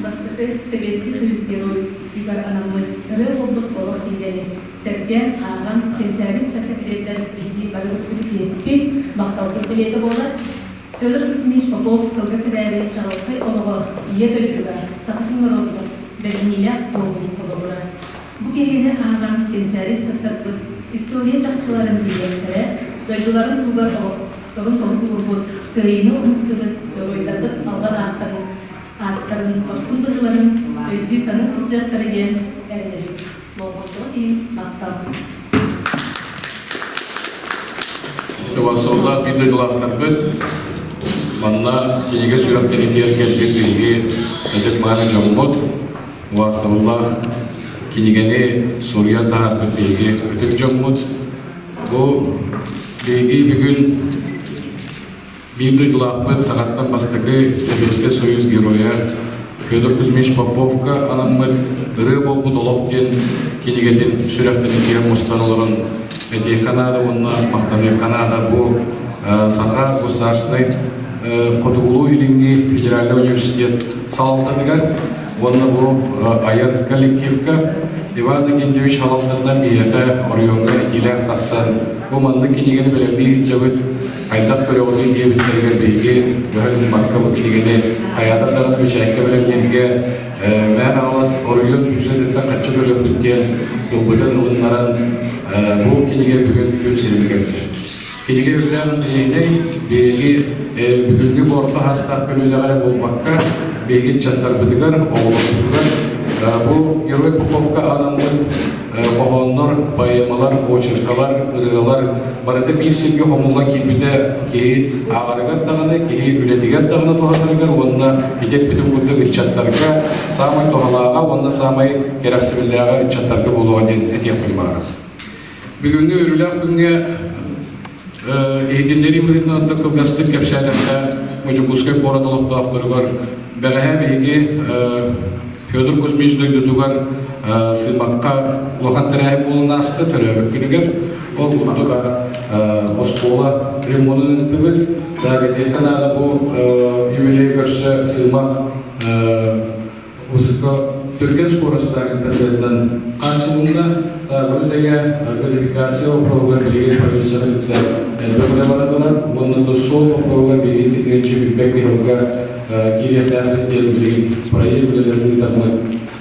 бастакы Советский Союз геройугар анаммыт ырыа буолбут олох кинигэни сэргээн, ааҕан, кэнчээри ыччакка тириэрдэр биһиги бары ытык иэспит, махталбыт бэлиэтэ буолар. Федор Кузьмич Попов кылгас эрээри чаҕылхай олоҕо Ийэ дойдуга, сахатын норуотугар бэриниилээх буолуу холобура. Бу кинигэни ааҕан кэнчээри ыччаттарбыт история чахчыларын билиэхтэрэ, дойдуларын туһугар олохторун толук уурбут, кыайыыны уһансыбыт дьоруойдарбыт албан ааттарын, ааттарын, хорсун быһыыларын өйдүү-саныы сылдьыахтара диэн эрэнэбит. Болҕомтоҕут иһин махтал. Убастабыллаах биир дойдулаахтарбыт, манна кинигэ сүрэхтэниитигэр кэлбит биһиги ытык-мааны дьоммут, убастабыллаах кинигэни суруйан таһаарбыт биһиги ытык дьоммут. Бу биһиги бүгүн биир дойдулаахпыт сахаттан бастакы Сэбиэскэй Союз Геройа Федор Кузьмич Поповка анаммыт «Ырыа буолбут олох» диэн кинигэтин сүрэхтэниитигэр мустан олорон этиэххэ наада уонна махтаныахха наада. Бу Саха государственнай Хотугулуу-Илиҥҥи федеральнай университет салалтатыгар уонна бу айар коллективка Иван Иннокентьевич салалтатынан биһиэхэ оройуоҥҥа этиилээх тахсан бу маннык кинигэни бэлэмнии сылдьабыт. Хайдах көрөҕүтүй диэбиттэригэр биһиги көһөн гыммакка бу кинигэни хайаатар даҕаны бэчээккэ бэлэмнииргэ Мэҥэ Хаҥалас оройуон бюджетыттан харчы төлөппүт диэн тылбытын ылыннаран бу кинигэ бүгүн күн сирин көрдө. Кинигэ үрдээх интэриэһинэй, биһиги бүгүҥҥү бу орто саастаах көлүөнэҕэ эрэ буолбакка, биһиги ыччаттарбытыгар, оҕолорбутугар бу Герой Поповка анаммыт хоһооннор, поэмалар, очеркалар, ырыалар барыта биир сиргэ хомуллан киирбитэ киһи ааҕарыгар даҕаны, киһи үлэтигэр даҕаны туһанарыгар уонна ити эппитим курдук ыччаттарга саамай туһалааҕа уонна саамай кэрэхсэбиллээҕэ ыччаттарга буолуоҕа диэн этиэхпин баҕарабын. Бүгүҥҥү үөрүүлээх күҥҥэ иһитиннэрии быһыытынан да кылгастык кэпсээтэххэ, Дьокуускай куорат олохтоохторугар бэҕэһээ биһиги Федор Кузьмич дойдутугар Сыымахха улахан тэрээһин буолан ааста төрөөбүт күнүгэр. Ол курдук оскуола ремонун ыыттыбыт. Этиэххэ наада бу юбилей көрсө Сыымах высоко түргэн скоростаах интернетинэн хааччылынна. Ону тэҥэ газификация боппуруоһугар билигин полицияны кытта элбэх үлэ бара турар. Уонна суол боппуруоһугар билигин итинчи билбэт кыһылга киириэхтээхпит диэн билигин проект үлэлэрин ыытаммыт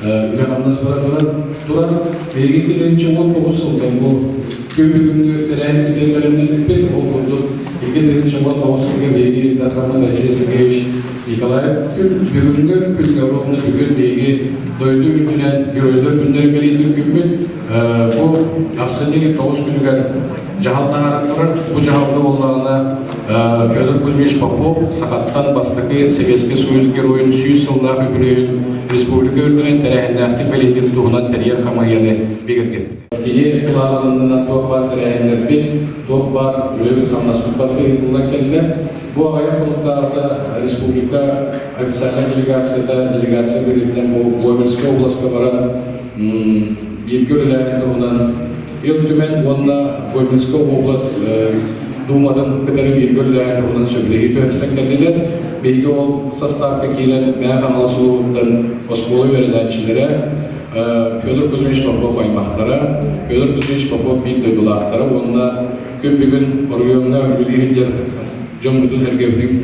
үлэ-хамнас бара турар. Турар. Биһиги 2019 сылтан бу күн бүгүҥҥү тэрээһиммитин бэлэмнэммиппит. Ол курдук 2019 сылга биһиги Дарханмыт Россия Сергеевич Николаев күн бүгүҥҥү күҥҥэ уонна бүгүн биһиги дойду үрдүнэн геройдар күннэрин бэлиэтиир күммүт. Бу ахсынньы 9 күнүгэр дьаһал таһааран турар. Бу дьаһалга буоллаҕына Федор Кузьмич Попов сахаттан бастакы Советский Союз геройун 100 сыллаах үбүлүөйүн республика үрдүнэн тэрээһиннээхтик бэлиэтиир туһунан тэрийэр хамыыһыйаны бигэргэттэ. Кини былаанынан туох баар тэрээһиннэрбит, туох баар үлэбит-хамнаспыт барыта ыытыллан кэллэ. Бу аҕыйах хонуктааҕыта республика официальнай делегацията делегация быһыытынан бу Гомельскай областка баран бииргэ үлэлээһин туһунан Ил Түмэн уонна Гомельскай область Дууматын кытары бииргэ үлэлээһин туһунан сөбүлэһии түһэрсэн кэллилэр. Биһиги ол састаапка киирэн Мэҥэ Хаҥалас улууһуттан оскуола үөрэнээччилэрэ Федор Кузьмич Попов аймахтара, Федор Кузьмич Попов биир дойдулаахтара уонна күн бүгүн оройуоҥҥа үлэлии сылдьар дьоммутун эргэбитин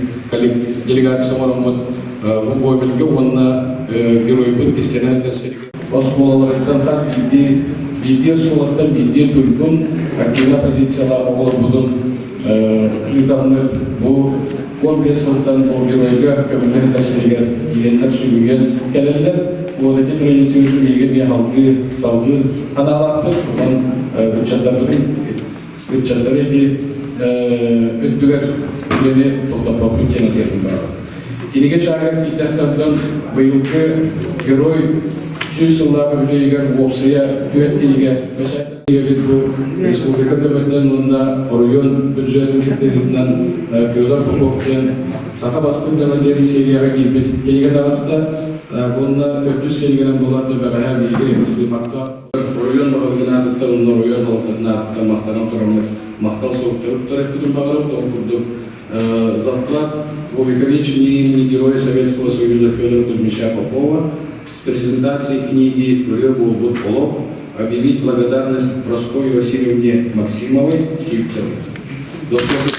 делегация оҥороммут бу Гомельга уонна геройбут кистэнэн этэр сиригэр оскуолаларыттан хас биирдии биирдии оскуолаттан биирдии туйгун активнай позициялаах оҕолорбутун ыытаммыт бу 15 сылтан бу геройга көмөлөһөн этэр сиригэр тиийэннэр сүгүрүйэн кэлэллэр. Уон ити традициябытын биһиги эмиэ салгыы салгыыр санаалаахпыт. Онон ыччаттарбытын ыччаттары ити үрдүгэр үлэни тохтоппоппут диэн этиэхпин баҕарабын. Кинигэ чааһыгар киирдэхтэртэн быйылгы герой 100 сыллаах үбүлүөйүгэр уопсайа түөрт кинигэ бэчээттэннигибит бу республика көмөтүнэн уонна оройуон бюджетын кыттыытынан Федор Попов диэн саха бастыҥ дьоно диэн серияҕа киирбит кинигэ таҕыста. Уонна төрдүс кинигэнэн буолар да бэҕэһээ биһиги Сыымахха Оройуон баһылыгын аатыттан уонна оройуон салалтатын аатыттан махтанан тураммыт махтал суруктары туттар эппитин баҕарабыт. Ол курдук зарплат Увековечение имени Героя Советского Союза Федора Кузьмича Попова с презентацией книги «Ырыа буолбут олох» объявить благодарность Прасковье Васильевне Максимовой Сивцевой. До следующего.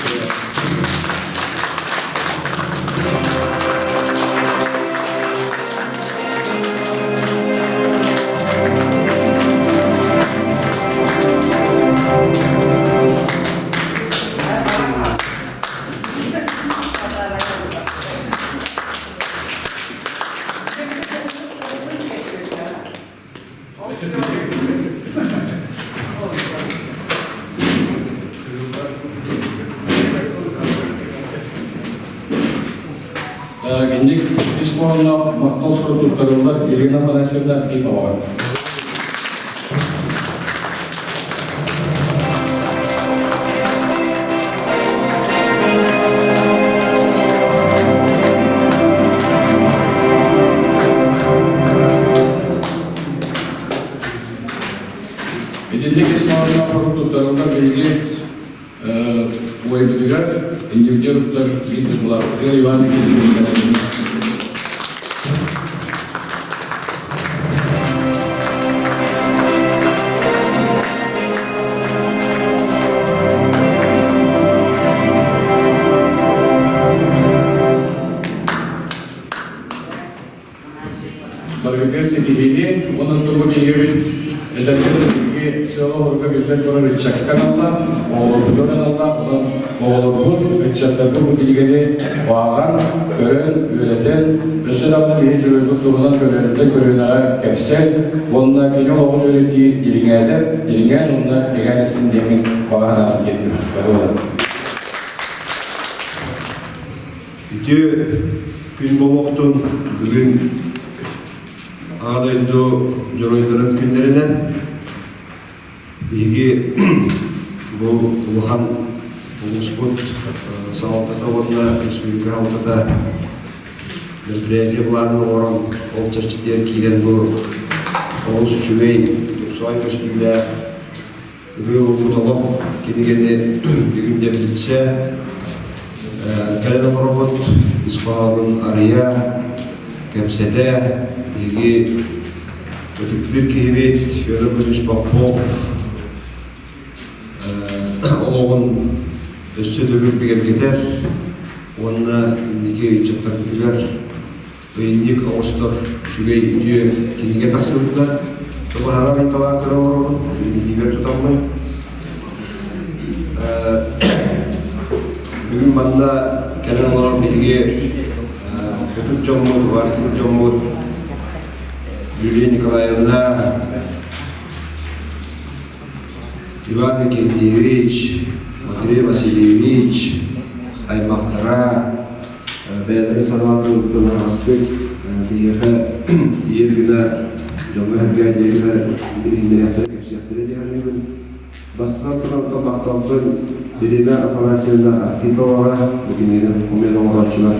Инник ис хоһоонноох махтал сурук туттарыллар Ирина Афанасьевна Архипова. Итинник ис хоһоонноох сурук туттарыллар биһиги уойбутугар индивидуал туттар биир дойдулаахпытыгар Иван Никитич Баргытыгар ситиһиини уонна тугу биһиги эдэрдэр сыала-соруга биллэн турар ыччакка аналлаах, оҕолорбутугар аналлаах, онон оҕолорбут, ыччаттарбыт бу кинигэни ааҕан, көрөн, үөрэтэн, өссө даҕаны биһи дьоруойбут туһунан көлүөнэттэн көлүөнэҕэ кэпсэл уонна кини олоҕун үөрэтии дириҥээтэр, дириҥээн уонна кэҥээн истин диэммин баҕа санаабын тиэртим. Үтүө күн буолуохтун бүгүн Аҕа дойду дьоруойдарын күннэринэн биһиги бу улахан улууспут салалтата уонна республика салалтата мероприятие былаанын оҥорон ол чэрчитигэр киирэн бу олус үчүгэй тупсаҕай көстүүлээх Ырыа буолбут олох кинигэни бүгүн дьэ билсэ кэлэн олоробут ис хоһоонун арыйа, кэпсэтэ, биһиги ытыктыыр киһибит Федор Кузьмич Попов олоҕун өссө төгүл бигэргэтэр уонна инники ыччаттарбытыгар ыйынньык оҥостор үчүгэй үтүө кинигэ тахсыбыта. Тубаһаҕа мин талаан көрө олоробун, илиибэр тутаммын. Бүгүн манна кэлэн олорор биһиги ытык дьоммут, убаастыыр дьоммут Юлия Николаевна, Иван Викентьевич, Матвей Васильевич, аймахтара, бэйэлэрин санааларын ылыттан биһиэхэ тиийэр гына дьоҥҥо-сэргэҕэ тиийэр гына билиһиннэриэхтэрэ, кэпсиэхтэрэ дии саныыбын. Бастатан туран махталбын Ирина Афанасьевна Архиповаҕа, бу кинигэни хомуйан оҥорооччулар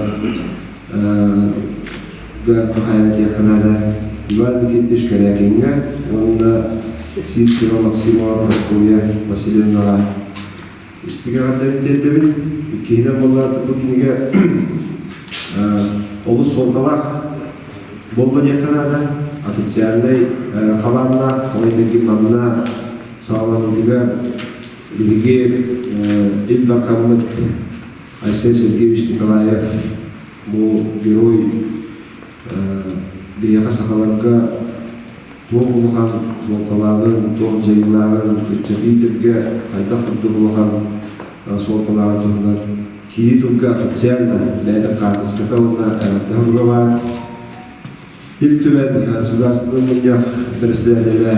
туһаайан этиэххэ наада. Иван Никитич Корякиҥҥа уонна Сивцева Максимова Прасковья Васильевнаҕа Истиҥ эҕэрдэбин тиэрдэбин. Иккиһинэн буолла бу кинигэ олус суолталаах буолла диэххэ наада. Официальнай хабааннаах, тоҕо диэтэргин манна саҕаланыытыгар биһиги Ил Дархаммыт Айсен Сергеевич Николаев бу герой биһиэхэ сахаларга туох улахан суолталааҕын, туох дьайыылааҕын, ыччаты иитэргэ хайдах курдук улахан суолталааҕын туһунан киирии тылга официально бэйэтин хаартыската уонна эҕэрдэ суруга баар. Ил Түмэн Судаарыстыбаннай мунньах бэрэссэдээтэлэ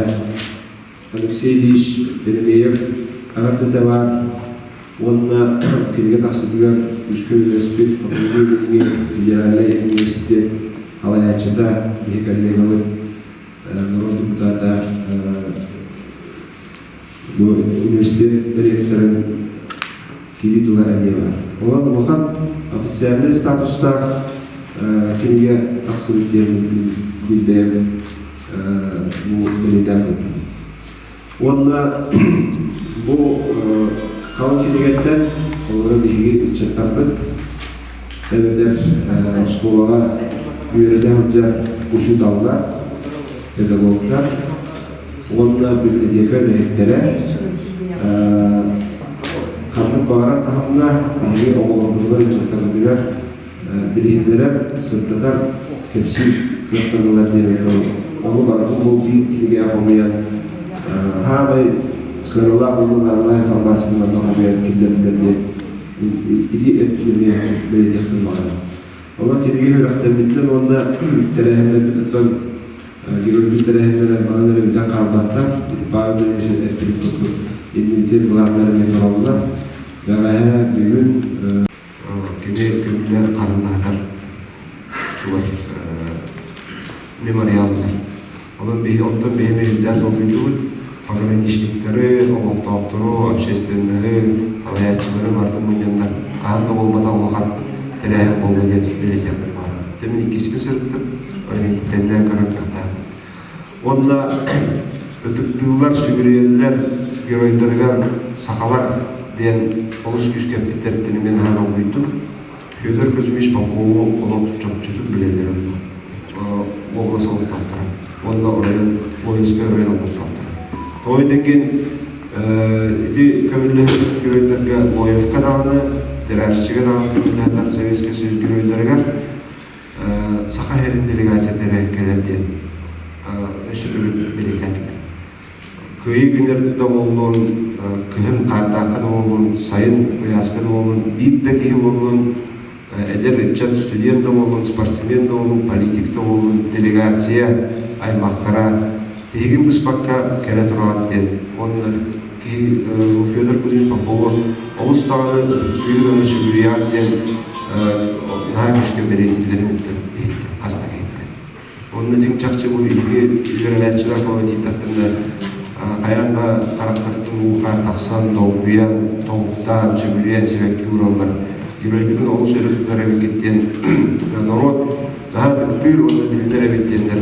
Алексей Ильич Еремеев эҕэрдэтэ баар уонна кинигэ тахсыытыгар үскэ үлэлэспит Хотугу-Илиҥҥи федеральнай университет салайааччыта биһи коллегалыт норуот депутата бу университет ректорын киирии тыла эмиэ баар. Онон улахан официальнай статустаах кинигэ тахсыбыт диэн билбэйэм бу бэлиэтээн көрдүм. Уонна бу халыҥ кинигэттэн олору биһиги ыччаттарбыт. Эбэтэр оскуолаҕа үөрэтэ сылдьар учууталлар, педагогтар уонна библиотека үлэһиттэрэ ханнык баҕарар таһымҥа биһиги оҕолорбутугар, ыччаттарбытыгар билиһиннэрэр, сырдатар, кэпсиир кыахтаннылар диэн тыл. Ону барытын бу биир кинигэ хомуйан, хаамай сыаналаах уонна наадалаах информацияны манна хомуйан киллэрдилэр диэн ити өттүн эмиэ бэлиэтиэхпин баҕарабын. Онон кинигэ үөрэхтэммиттэн уонна тэрээһиннэрбититтэн геройдуу тэрээһиннэрэ манан эрэ бүтэн хаалбаттар. Ити Павел Данилович эппитин курдук иннибитигэр былааннар эмиэ тураллар. Бэҕэһээ бүгүн кини күнүнэн харыннаһытар чугас мемориаллар. Онон биһи онтон биһи мөһүллээх толкуйдуубут пограничниктары, олохтоохтору, общественноһы, салайааччылары барытын мунньаннар хаһан да буолбатах улахан тэрээһин буолла диэн бэлиэтиэхпин баҕарабын. Мин иккискэ сырыттым, оргиттэннээн көрөр кыахтаахпын. Уонна ытыктыыллар, сүгүрүйэллэр геройдарыгар сахалар диэн олус күүскэ эппиттэриттэн мин аһара долгуйдум. Федор Кузьмич Попову олох чопчутук билэллэр онно. Уобалас олохтоохторо уонна оройуон воинскай оройуон олохтоохторо. Тоҕо диэтэргин ити көмүллэһэр геройдарга Лоевка даҕаны, Терашчига даҕаны көмүллэһэр Советский Союз геройдарыгар Саха сирин делегацията эрэ кэлэр диэн өссө төгүл бэлиэтээтилэр. Кыайыы күнэр да буоллун, кыһын хаардаахха да буоллун, сайын куйааска да буоллун, биир да киһи буоллун, эдэр ыччат студент да буоллун, спортсмен да буоллун, политик да буоллун, делегация аймахтара тиһигин быспакка кэлэ тураҕыт диэн уонна киһи Федор Кузьмич Попова олус даҕаны ытыктыыр уонна сүгүрүйэр диэн наһаа күүскэ бэлиэтииллэрин иһиттим, хас да киһиттэн. Онно дьиҥ чахчы бу биһиги үөрэнээччилэр холотийтаттарына хайаан да харахтарыттан уу-хаар тахсан, долгуйан, тобуктаан, сүгүрүйэн сибэкки уураллар. Геройбутун олус өрө тутар эбиккит диэн норуот наһаа ытыктыыр уонна билинэр эбит диэннэр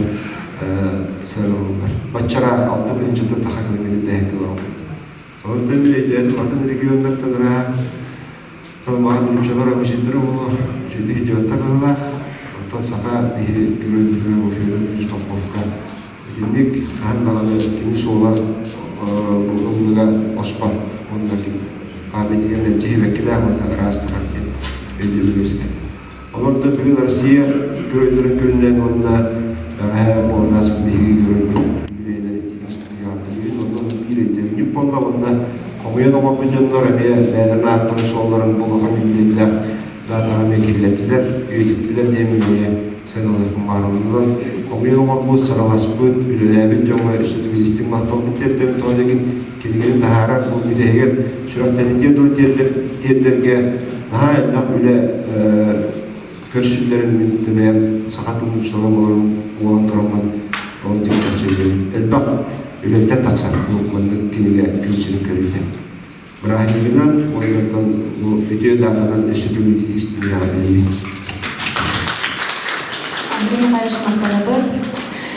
сыаналыыллар. Баччараах 6 тыһыынчаттан таха километр дэһэккэ олоробут. Онтон мин өйдөөтүм атын регионнартан ыраах Талбаһан нууччалар обычайдара буолуо, үчүгэйдик идиоттар быһыылаах. Оттон саха биһи геройбутугар Федор Ильич Поповка итинник хаһан даҕаны кини суола ыллыга оспот уонна памятига мэлдьи сибэккилээх уонна ыраас турар диэн өйдөбүл үөскэр. Онон да бүгүн Россия геройдарын күнүнэн уонна бэҕэһээ буолан ааспыт биһиги геройбут юбилейынан итии онно биир өйдөбүнньүк буолла уонна хомуйан оҥорбут дьоннор эмиэ бэйэлэрин ааттарын-суолларын бу улахан юбилейдээх даатаҕа эмиэ киллэрдилэр, үйэтиттилэр диэн эмиэ сыаналыахпын баҕарабын. Хомуйан оҥорбут, сыраласпыт, үлэлээбит дьоҥҥо өссө төгүл истиҥ махталбын тиэрдэбин тоҕо диэн кинигэни таһаарар бу бүтэһигэр сүрэхтэнитиэ дылы тиэрдэргэ наһаа элбэх үлэ көрсүллэрин мин бэйэм саха тылын учуутала буолан тураммын ол дьиҥ-чахчы элбэх үлэттэн тахсар бу маннык кинигэ күн сирин көрүүтэ. Бырааһынньыгынан уонна бу үтүө даатанан өссө төгүл ититистиҥ эҕэрдэлиибин. Андрей Михайлович махтанабын.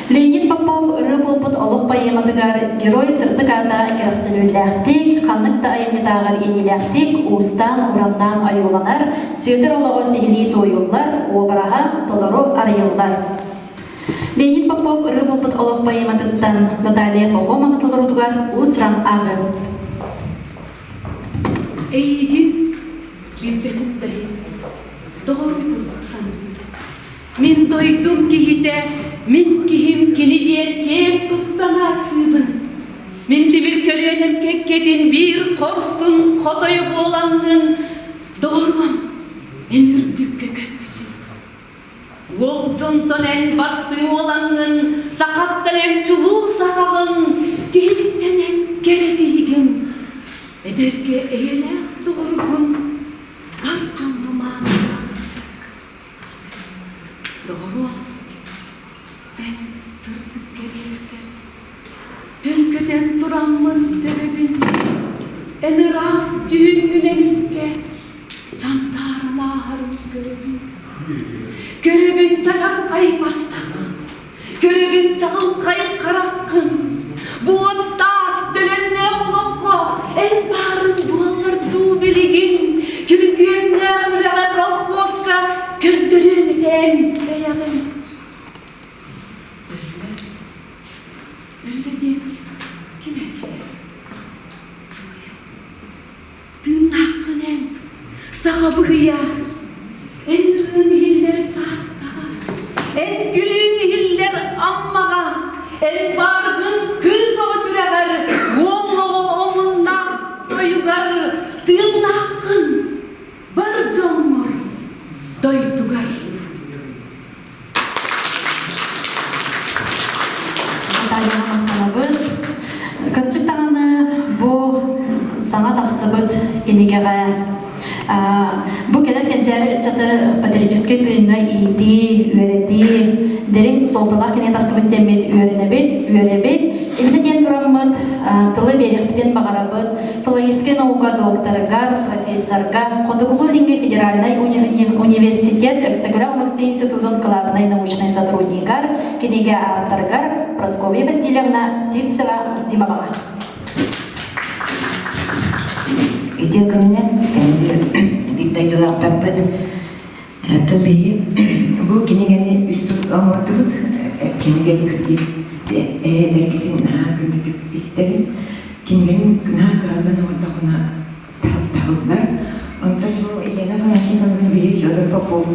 Леонид Попов ырыа буолбут олох поэматыгар герой сырдык аата кэрэхсэбиллээхтик, ханнык да айымньытааҕар иэйиилээхтик уустаан-ураннаан ойууланар, Сүөдэр олоҕо сиһилии туойуллар, уобараһа толору арыйыллар. Леонид Попов ырыа буолбут олох поэматыттан Наталья Пахомова толоруутугар уус-уран ааҕыы. Эйигин билбэтим да иһин, доҕорум курдук саныыбын. Мин дойдум киһитэ, мин киһим кини диэн киэҥ туттан ааттыыбын. Мин тимир көлүөнэм кэккэтин биир хорсун хотойу буолаҥҥын, доҕоруом, эн үрдүккэ көппүтүҥ. Уол дьонтон эн бастыҥ уолаҥҥын, сахаттан эн чулуу сахаҕын, киһиттэн эн кэрэ киһигин. Эдэргэ эйэлээх доҕоргун, бар дьоҥҥо маанылаах ыччаккын. Доҕоруом, эн сырдык кэриэскэр Түҥкүтэн тураммын төбөбүн Эн ыраас дьүһүҥҥүн эмискэ Сандааран ааһарын көрөбүн. Көрөбүн чачархай баттаххын, Көрөбүн чаҕылхай хараххын, Бу уоттаах төлөннөөх олоххо Эн баарын буоллар дуу билигин, Күргүөмнээх үлэҕэ колхозка быһыйа, эн ырыаҥ иһиллэр Тааттаҕа, эн күлүүҥ иһиллэр Аммаҕа, эн бааргын кыыс оҕо сүрэҕэр, уол оҕо омуннаах тойугар, тыыннааххын бар дьоҥҥор, дойдугар. Натальяҕа махтанабыт. Кырдьык даҕаны бу саҥа тахсыбыт кинигэҕэ бу кэлэр кэнчээри ыччаты патриотическай тыыҥҥа иитии, үөрэтии, дириҥ суолталаах кинигэ тахсыбыт диэммит үөрэнэбит, үөрэбит. Иннэ диэн тураммыт тылы биэриэхпитин баҕарабыт. Филологическай наука докторыгар, профессорга, Хотугулуу-Илиҥҥи федеральнай университет Өксөкүлээх Омуксей институтун кылаабынай научнай сотруднигар, кинигэ ааптарыгар Прасковья Васильевна Сивцева-Максимоваҕа. Үтүө күнүнэн биир дойдулаахтарбыт Тобиһи бу кинигэни үс сыл оҥордубут. Кинигэ кырдьык эһээлэргитин наһаа күндүтүк истэбин. Кинигэни наһаа кыһаллан оҥордоххуна табыллар. Онтон бу Елена Афанасьевналыын биһи Федор Попов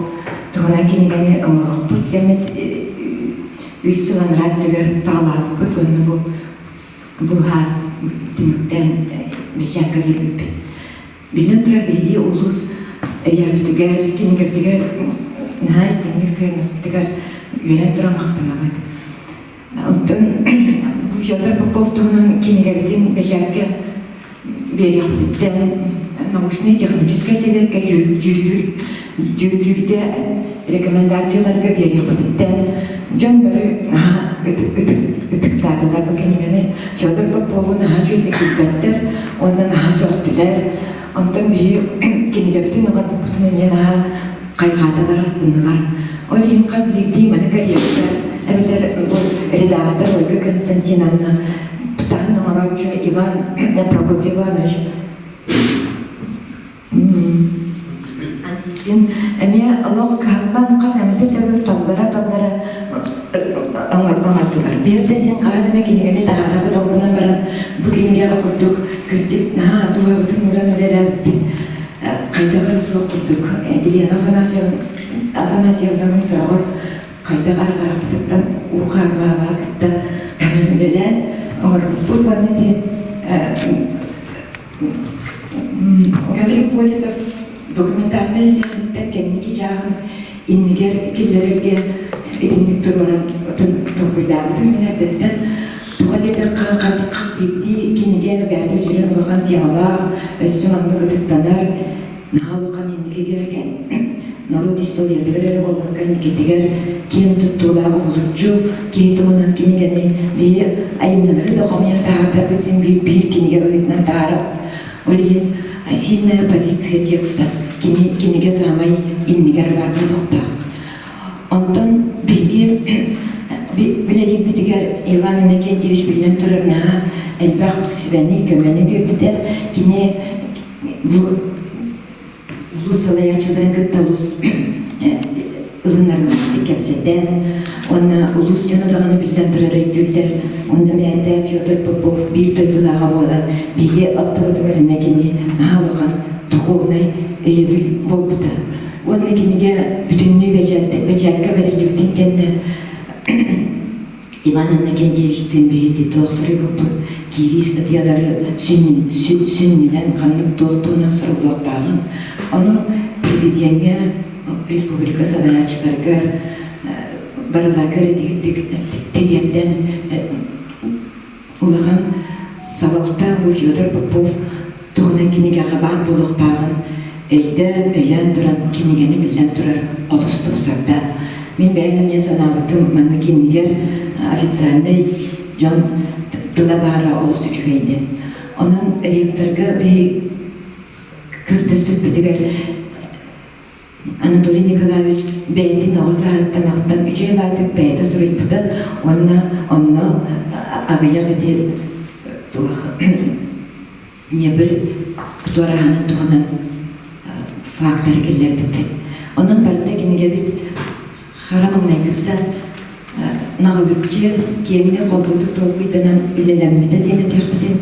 туһунан кинигэни оҥоруохпут диэммит үс сыл анараа өттүгэр саҕалаабыппыт уонна бу бу хаас түмүктээн бэчээккэ киирбиппит. Биллэн турар, биһиги улуус өйөөбүтүгэр, кинигэбитигэр наһаа истиҥник сыһыаннаспытыгар үөрэн туран махтанабыт. Онтон бу Федор Попов туһунан кинигэбитин бэчээккэ биэриэхпититтэн научнай-техническэй сэбиэккэ дьүүллүүргэ рекомендацияларга биэриэхпититтэн дьон бары наһаа ытыктаатылар бу кинигэни. Федор Попову наһаа үчүгэйдик билбэттэр уонна наһаа сөхтүлэр. Онтон биһи кинигэбитин оҥорбуппутун эмиэ наһаа хайҕаатылар, астыннылар. Ол иһин хас биирдии маны корректор эбэтэр бу редактор Ольга Константиновна таһын оҥорооччу Иван Прокопий Иванович Антипин эмиэ олох кыһаллан хас эмэтэ төгүл таллара-таллара оҥордулар. Биир да син хаһан эмэ кинигэни таһаарабыт ол гынан баран бу кинигэҕэ курдук кырдьык наһаа дууһабытын ууран үлэлээбиппит хайдах эрэ суох курдук. Елена Афанасьевналыын сороҕор хайдах арҕарахпытыттан уу хааллаабаа кытта таҥан үлэлээн оҥорбуппут уонна ити Гаврил Колесов документальнай сэһэниттэн кэнники чааһын иннигэр киллэрэргэ итинник туруоран толкуйдаабытым мин эрдэттэн тоҕо диэтэр хас биирдии кинигэ бэйэтэ сүрүн улахан темалаах өссө маннык ытыктанар наһаа улахан инникигэ норуот историятыгар эрэ буолбакка инникитигэр киэн туттуулаах уһулуччу киһи туһунан кинигэни биһи айымньылары да хомуйан таһаартарбыт син биир биир кинигэ быһыытынан таһаарап ол иһин сильная позиция текста кини кинигэ саамай иннигэр баар буолуохтаах. Онтон биһиги үлэлиирбитигэр Иван Иннокентьевич биллэн турар наһаа элбэх сүбэни, көмөнү биэрбитэ. Кини бу улуус салайааччыларын кытта олус ылынарылаахтык кэпсэтэн уонна улуус дьоно даҕаны биллэн турар өйдүүллэр. Онно бэйэтэ Федор Попов биир дойдулааҕа буолан биһиги оттоботугар эмэ кини наһаа улахан духовнай өйөбүл буолбута. Уонна кинигэ бүтүннүү бэчээккэ бэриллибитин кэннэ Иван Иннокентьевичтыын биһиги туох суруйбуппут киирии ыстатыйалары сүнньүнэн ханнык туох туһунан суруллуохтааҕын, ону президеҥҥэ, республика салайааччыларыгар барыларыгар итигирдик тириэрдэн улахан салалта бу Федор Попов туһунан кинигэҕэ баар буолуохтааҕын өйдөөн, өйөөн туран кинигэни биллэн турар олус тупсарда. Мин бэйэм эмиэ санаабытым манна кинигэр официальнай дьон тыла баара олус үчүгэйдэ. Онон ректорга биһи көрдөспүппүтүгэр Анатолий Николаевич бэйэтин оҕо сааһыттан ахтан үчүгэй баайдык бэйэтэ суруйбута уонна онно аҕыйах ити туох Днепр туорааһынын туһунан факторы киллэрбиппит. Онон барыта кинигэбит хара маҥнайгыттан наҕылыччы киэҥник холбуутук толкуйданан үлэлэммитэ диэн этиэхпитин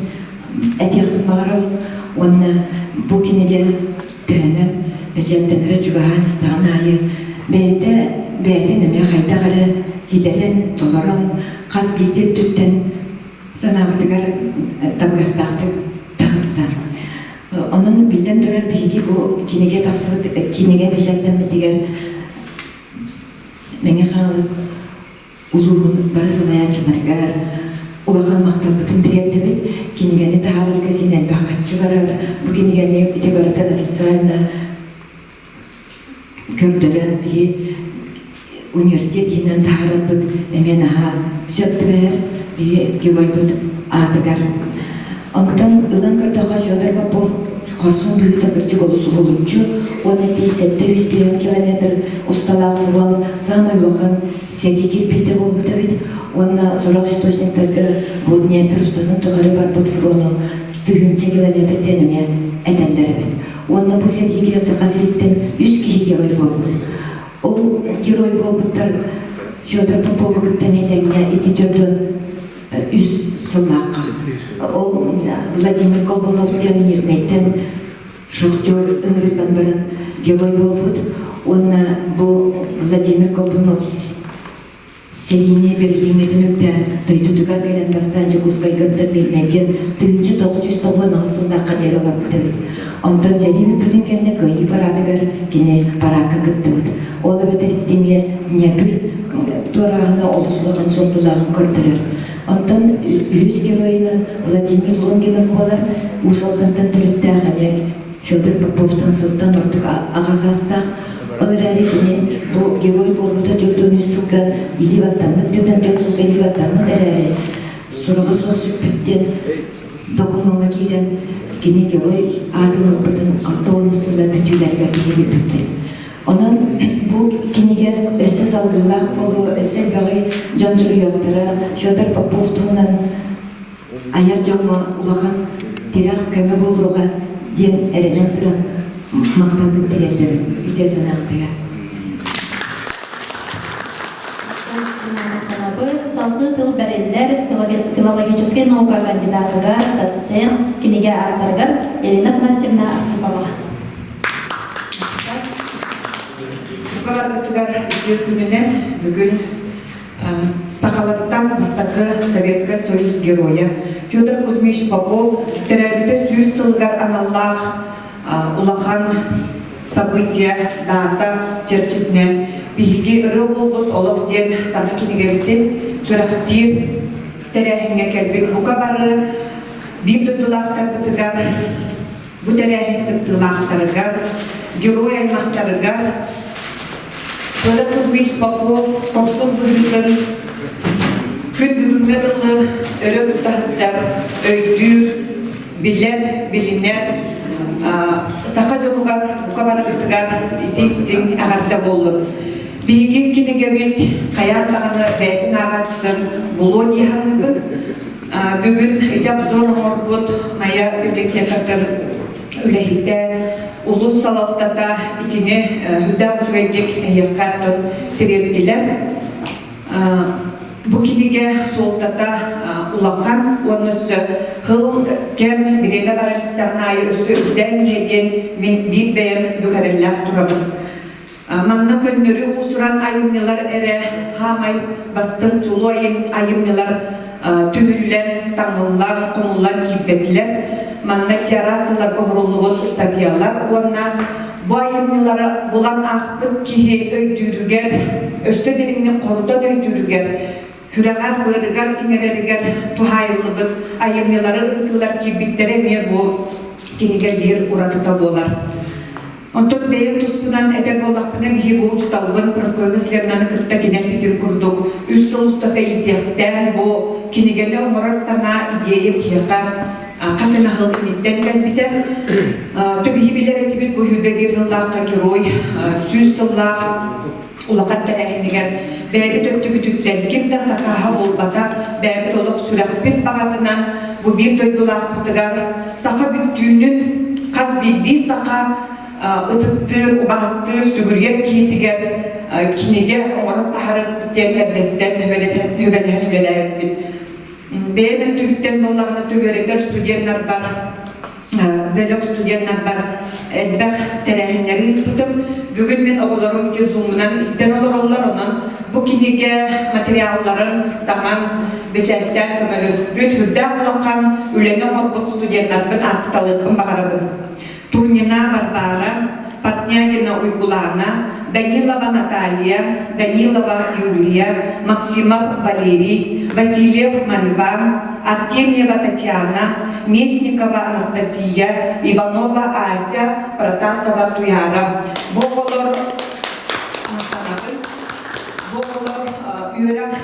этиэхпин баҕарабын уонна бу кинигэ төһөнөн бэчээттэнэрэ чугаһаан истэҕин аайы бэйэтэ бэйэтин эмиэ хайдах эрэ ситэрэн, толорон, хас биирдии өттүттэн санаабытыгар табыгастаахтык таҕыста. Онон биллэн турар биһиги бу кинигэ тахсыбыт кинигэ бэчээттэммитигэр Мэҥэ Хаҥалас улууһун бары салайааччыларыгар улахан махталбытын тириэрдэбит. Кинигэни таһаарарга син элбэх харчы барар. Бу кинигэни ити барытын официально көрдөрөн биһи университет иһинэн таһаарарбыт эмиэ наһаа сөп түбэһэр биһи геройбут аатыгар. Онтон ылан көрдөххө Федор Попов хорсун быһыыта кырдьык олус уһулуччу уонна ити 750 километр усталаах фронт саамай улахан сэрии кирбиитэ буолбут эбит уонна сорох источниктарга бу Днепр устатын тухары барбыт фрону тыһыынча километр диэн эмиэ этэллэр эбит. Уонна бу сэриигэ Саха сириттэн үс киһи герой буолбут. Ол герой буолбуттар Федор Попову кытта эмиэ тэҥҥэ ити төрдүн үс сыллаахха. Ол Владимир Колбунов диэн Мирнэйтэн шахтер ыҥырыллан баран герой буолбут. Уонна бу Владимир Колбунов сэриини Берлиҥҥэ түмүктээн дойдутугар кэлэн бастаан Дьокуускайга оттон Мирнэйгэ 1998 сыллаахха диэри олорбут эбит. Онтон сэрии бүппүтүн кэннэ Кыайыы параадыгар кини параакка кыттыбыт. Ол эбэтэр итингэ Днепр туорааһына олус улахан суолталааҕын көрдөрөр. Онтон үһүс геройунан Владимир Лонгинов буолар, Уус Алдантан төрүттээх эмиэ Федор Поповтан сылтан ордук аҕа саастаах. Ол эрээри кини бу герой буолбута 43 сылга илии баттаммыт, 44 сылга илии баттаммыт эрээри сураҕа суох сүппүт диэн докумуоҥҥа киирэн кини герой аатын ылбытын 60 сыла бүтүүлэригэр киһи билбиппит. Онон бу кинигэ өссө салгыылаах буолуо, өссө элбэҕи дьон суруйуохтара. Федор Попов туһунан айар дьоҥҥо улахан тирэх көмө буолуоҕа диэн эрэнэн туран махталбын тириэрдэбин үтүө санаахтыгар. Салгыы тыл бэриллэр филологическай наука кандидатыгар, доцент, кинигэ ааптарыгар Елена Афанасьевна Архипова. Барбытыгар үтүө күнүнэн бүгүн сахалартан бастакы Советскай Союз геройа Федор Кузьмич Попов төрөөбүтэ 100 сылыгар аналлаах улахан событие, дата чэрчитинэн биһиги ырыа буолбут олох диэн саҥа кинигэбитин сүрэхтиир тэрээһиҥҥэ кэлбит бука бары биир дойдулаахтарбытыгар бу тэрээһин кыттыылаахтарыгар, герой аймахтарыгар Федор Кузьмич Попов хорсун быһыытын күн бүгүҥҥэ дылы өрө тутта сылдьар, өйдүүр, билэр, билинэр саха дьонугар бука барыгытыгар ити-истиҥ эҕэрдэ буоллун. Биһиги кинигэбит хайаан даҕаны бэйэтин ааҕааччытын булуо дии саныыбын. Бүгүн ити обзор оҥорбут Майа библиотекатын үлэһитэ, улуус салалтата итини үрдээх үчүгэйдик эһиэхэ оттон тириэртилэр. Бу кинигэ суолтата улахан уонна өссө сыл кэм бириэмэ баран истэҕин аайы өссө үрдээн иһэ диэн мин биир бэйэм бүк эрэллээх турабын. Манна көннөрү уус-уран айымньылар эрэ хаамай бастыҥ чулуу айымньылар түмүллэн, таҥыллан, хомуллан киирбэтилэр. Манна террасаларга оһоруллубут ыстатыйалар уонна бу айымньылары булан аахпыт киһи өйдүүрүгэр, өссө дириҥник хорутан өйдүүрүгэр, сүрэҕэр-быарыгар иҥэрэригэр туһаайыллыбыт айымньылары ырытыылар киирбиттэрэ эмиэ бу кинигэ биир уратыта буолар. Онтон бэйэм туспунан этэр буоллахпына, биһи бу учууталбын Прасковья Васильевнаны кытта кинэппитин курдук үс сыл устата иитиэхтээн бу кинигэни оҥорор санаа идея биһиэхэ хас эмэ сыл инниттэн кэлбитэ. Түбиһи билэр этибит бу сүүрбэ биир сыллаахха герой 100 сыллаах улахан тэрээһинигэр бэйэбит өттүбүтүттэн ким да сакааһа буолбата, бэйэбит олох сүрэхпит баҕатынан бу биир дойдулаахпытыгар саха бүттүүнүн хас биирдии саха ытыктыыр, убаастыыр, сүгүрүйэр киһитигэр кинигэ оҥорон таһаарыахпыт диэн эрдэттэн үбэлэһэн үлэлээбиппит. Бэйэм өттүбүттэн буоллаҕына төгүөрэтэр студеннарбар. Бөлөх студеннарбар элбэх тэрээһиннэри ыыппытым. Бүгүн мин оҕолорум ити зумунан истэн олороллор, онон бу кинигэ материалларын таҥан, бэчээттээн көмөлөспүт, үрдээх улахан үлэни оҥорбут студеннарбын ааттаталыахпын баҕарабын. Турнина Варвара, Портнягина Уйгулаана, Данилова Наталья, Данилова Юлия, Максимов Валерий, Васильев Мариван, Артемьева Татьяна, Местникова Анастасия, Иванова Ася, Протасова Туяра. Бу оҕолор бу оҕолор үөрэх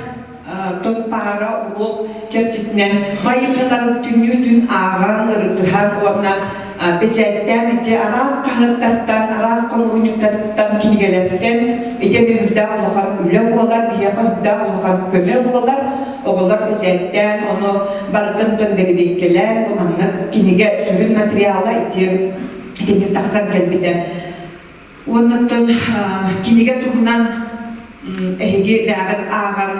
тон паара уруок чэрчитинэн байымньыларын түннүү-түн ааҕан, ырытыһан уонна бэчээттээн ити араас хаһыаттартан, араас хомуурунньуктартан, кинигэлэртэн ити эмиэ үрдээх улахан үлэ буолар, биһиэхэ үрдээх улахан көмө буолар. Оҕолор бэчээттээн, ону барытын тон бэрэбиэркэлээн, бу маннык кинигэ сүрүн материала ити итинник тахсан кэлбитэ. Уоннаттан кинигэ туһунан эһиги бэҕэт ааҕан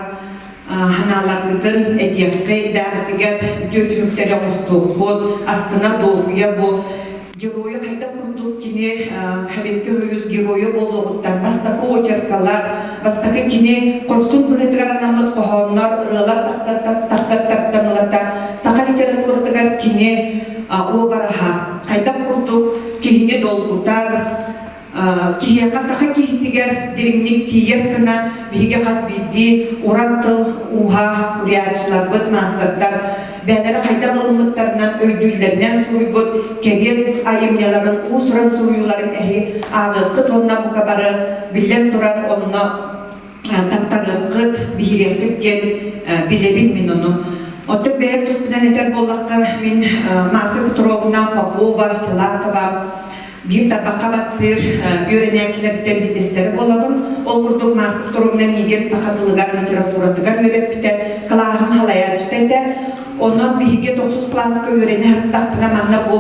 ханааларгытын этиэххит, бэҕэтигэр үтүө түмүктэри оҥостуоххут, астына дуоһуйа бу геройу хайдах курдук кини Советский Союз геройа буолуоҕуттан бастакы очеркалар, бастакы кини хорсун быһыытыгар анаммыт хоһооннор, ырыалар тахсартартан ылата саха литературатыгар кини уобараһа хайдах курдук киһини долгутар, киһиэхэ саха киһитигэр дириҥник тиийэр гына биһиги хас биирдии уран тыл ууһа суруйааччыларбыт, маастардар бэйэлэрэ хайдах ылыммыттарынан өйдүүллэринэн суруйбут кэриэс айымньыларын, уус-уран суруйууларын эһи ааҕыаххыт уонна бука бары биллэн турар онно таптарыаххыт, биһириэххит диэн билэбин мин ону. Оттон бэйэм туспунан этэр буоллахха, мин Марфа Петровна Попова, Филатова биир тарбахха баттыыр үөрэнээччилэртэн биирдэстэрэ буолабын. Ол курдук Марфа Петровна миигин саха тылыгар, литературатыгар үөрэппитэ, кылааһым халайааччыта этэ. Онон биһиги тохсус кылааска үөрэнэ сырыттахпына манна бу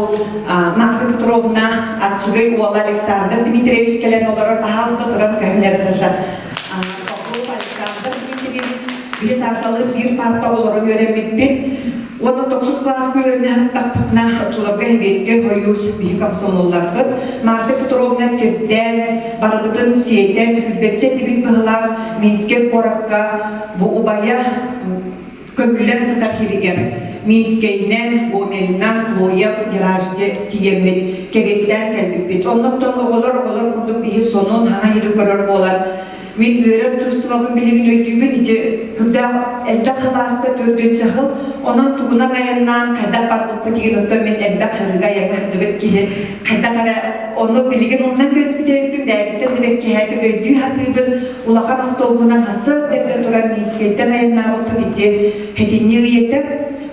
Марфа Петровна аччыгый уола Александр Дмитриевич кэлэн олорор, пожалуйста, туран көһүнэр Саша. Попов Александр Дмитриевич биһи Сашалыын биир парта олорон үөрэммиппит. Уонна тохсус кылааска үөрэнэ сырыттахпытына оччолорго Сэбиэскэй Сойуус биһи комсомолларбыт Марфа Петровна сирдээн, барыбытын сиэтэн, үрбэччэ этибит быһылаах Минскэй куоракка бу убайа көмүллэн сытар сиригэр Минскэйинэн, Гомельынан, Лоев, Геражде тиийэммит, кэриэстээн кэлбиппит. Оннуттан оҕолор оҕолор курдук биһи сонун, хаҥа иһири көрөр буолан, мин үөрэр чувствобын билигин өйдүүбүн ити үрдээх элбэх кылааска төрдүн чаһыл онон тугунан айаннаан хайдах барбыппыт деген оттон мин элбэх ырыга айаҥҥа сылдьыбыт киһи хайдах эрэ ону билигин умнан көспүтээбиппин бэйэбиттэн да бэккиһээтим өйдүү сатыыбын Улахан автобуһунан сарсыарда туран Минскэйтэн айаннаабыппыт ити хэтинньи ыйыта.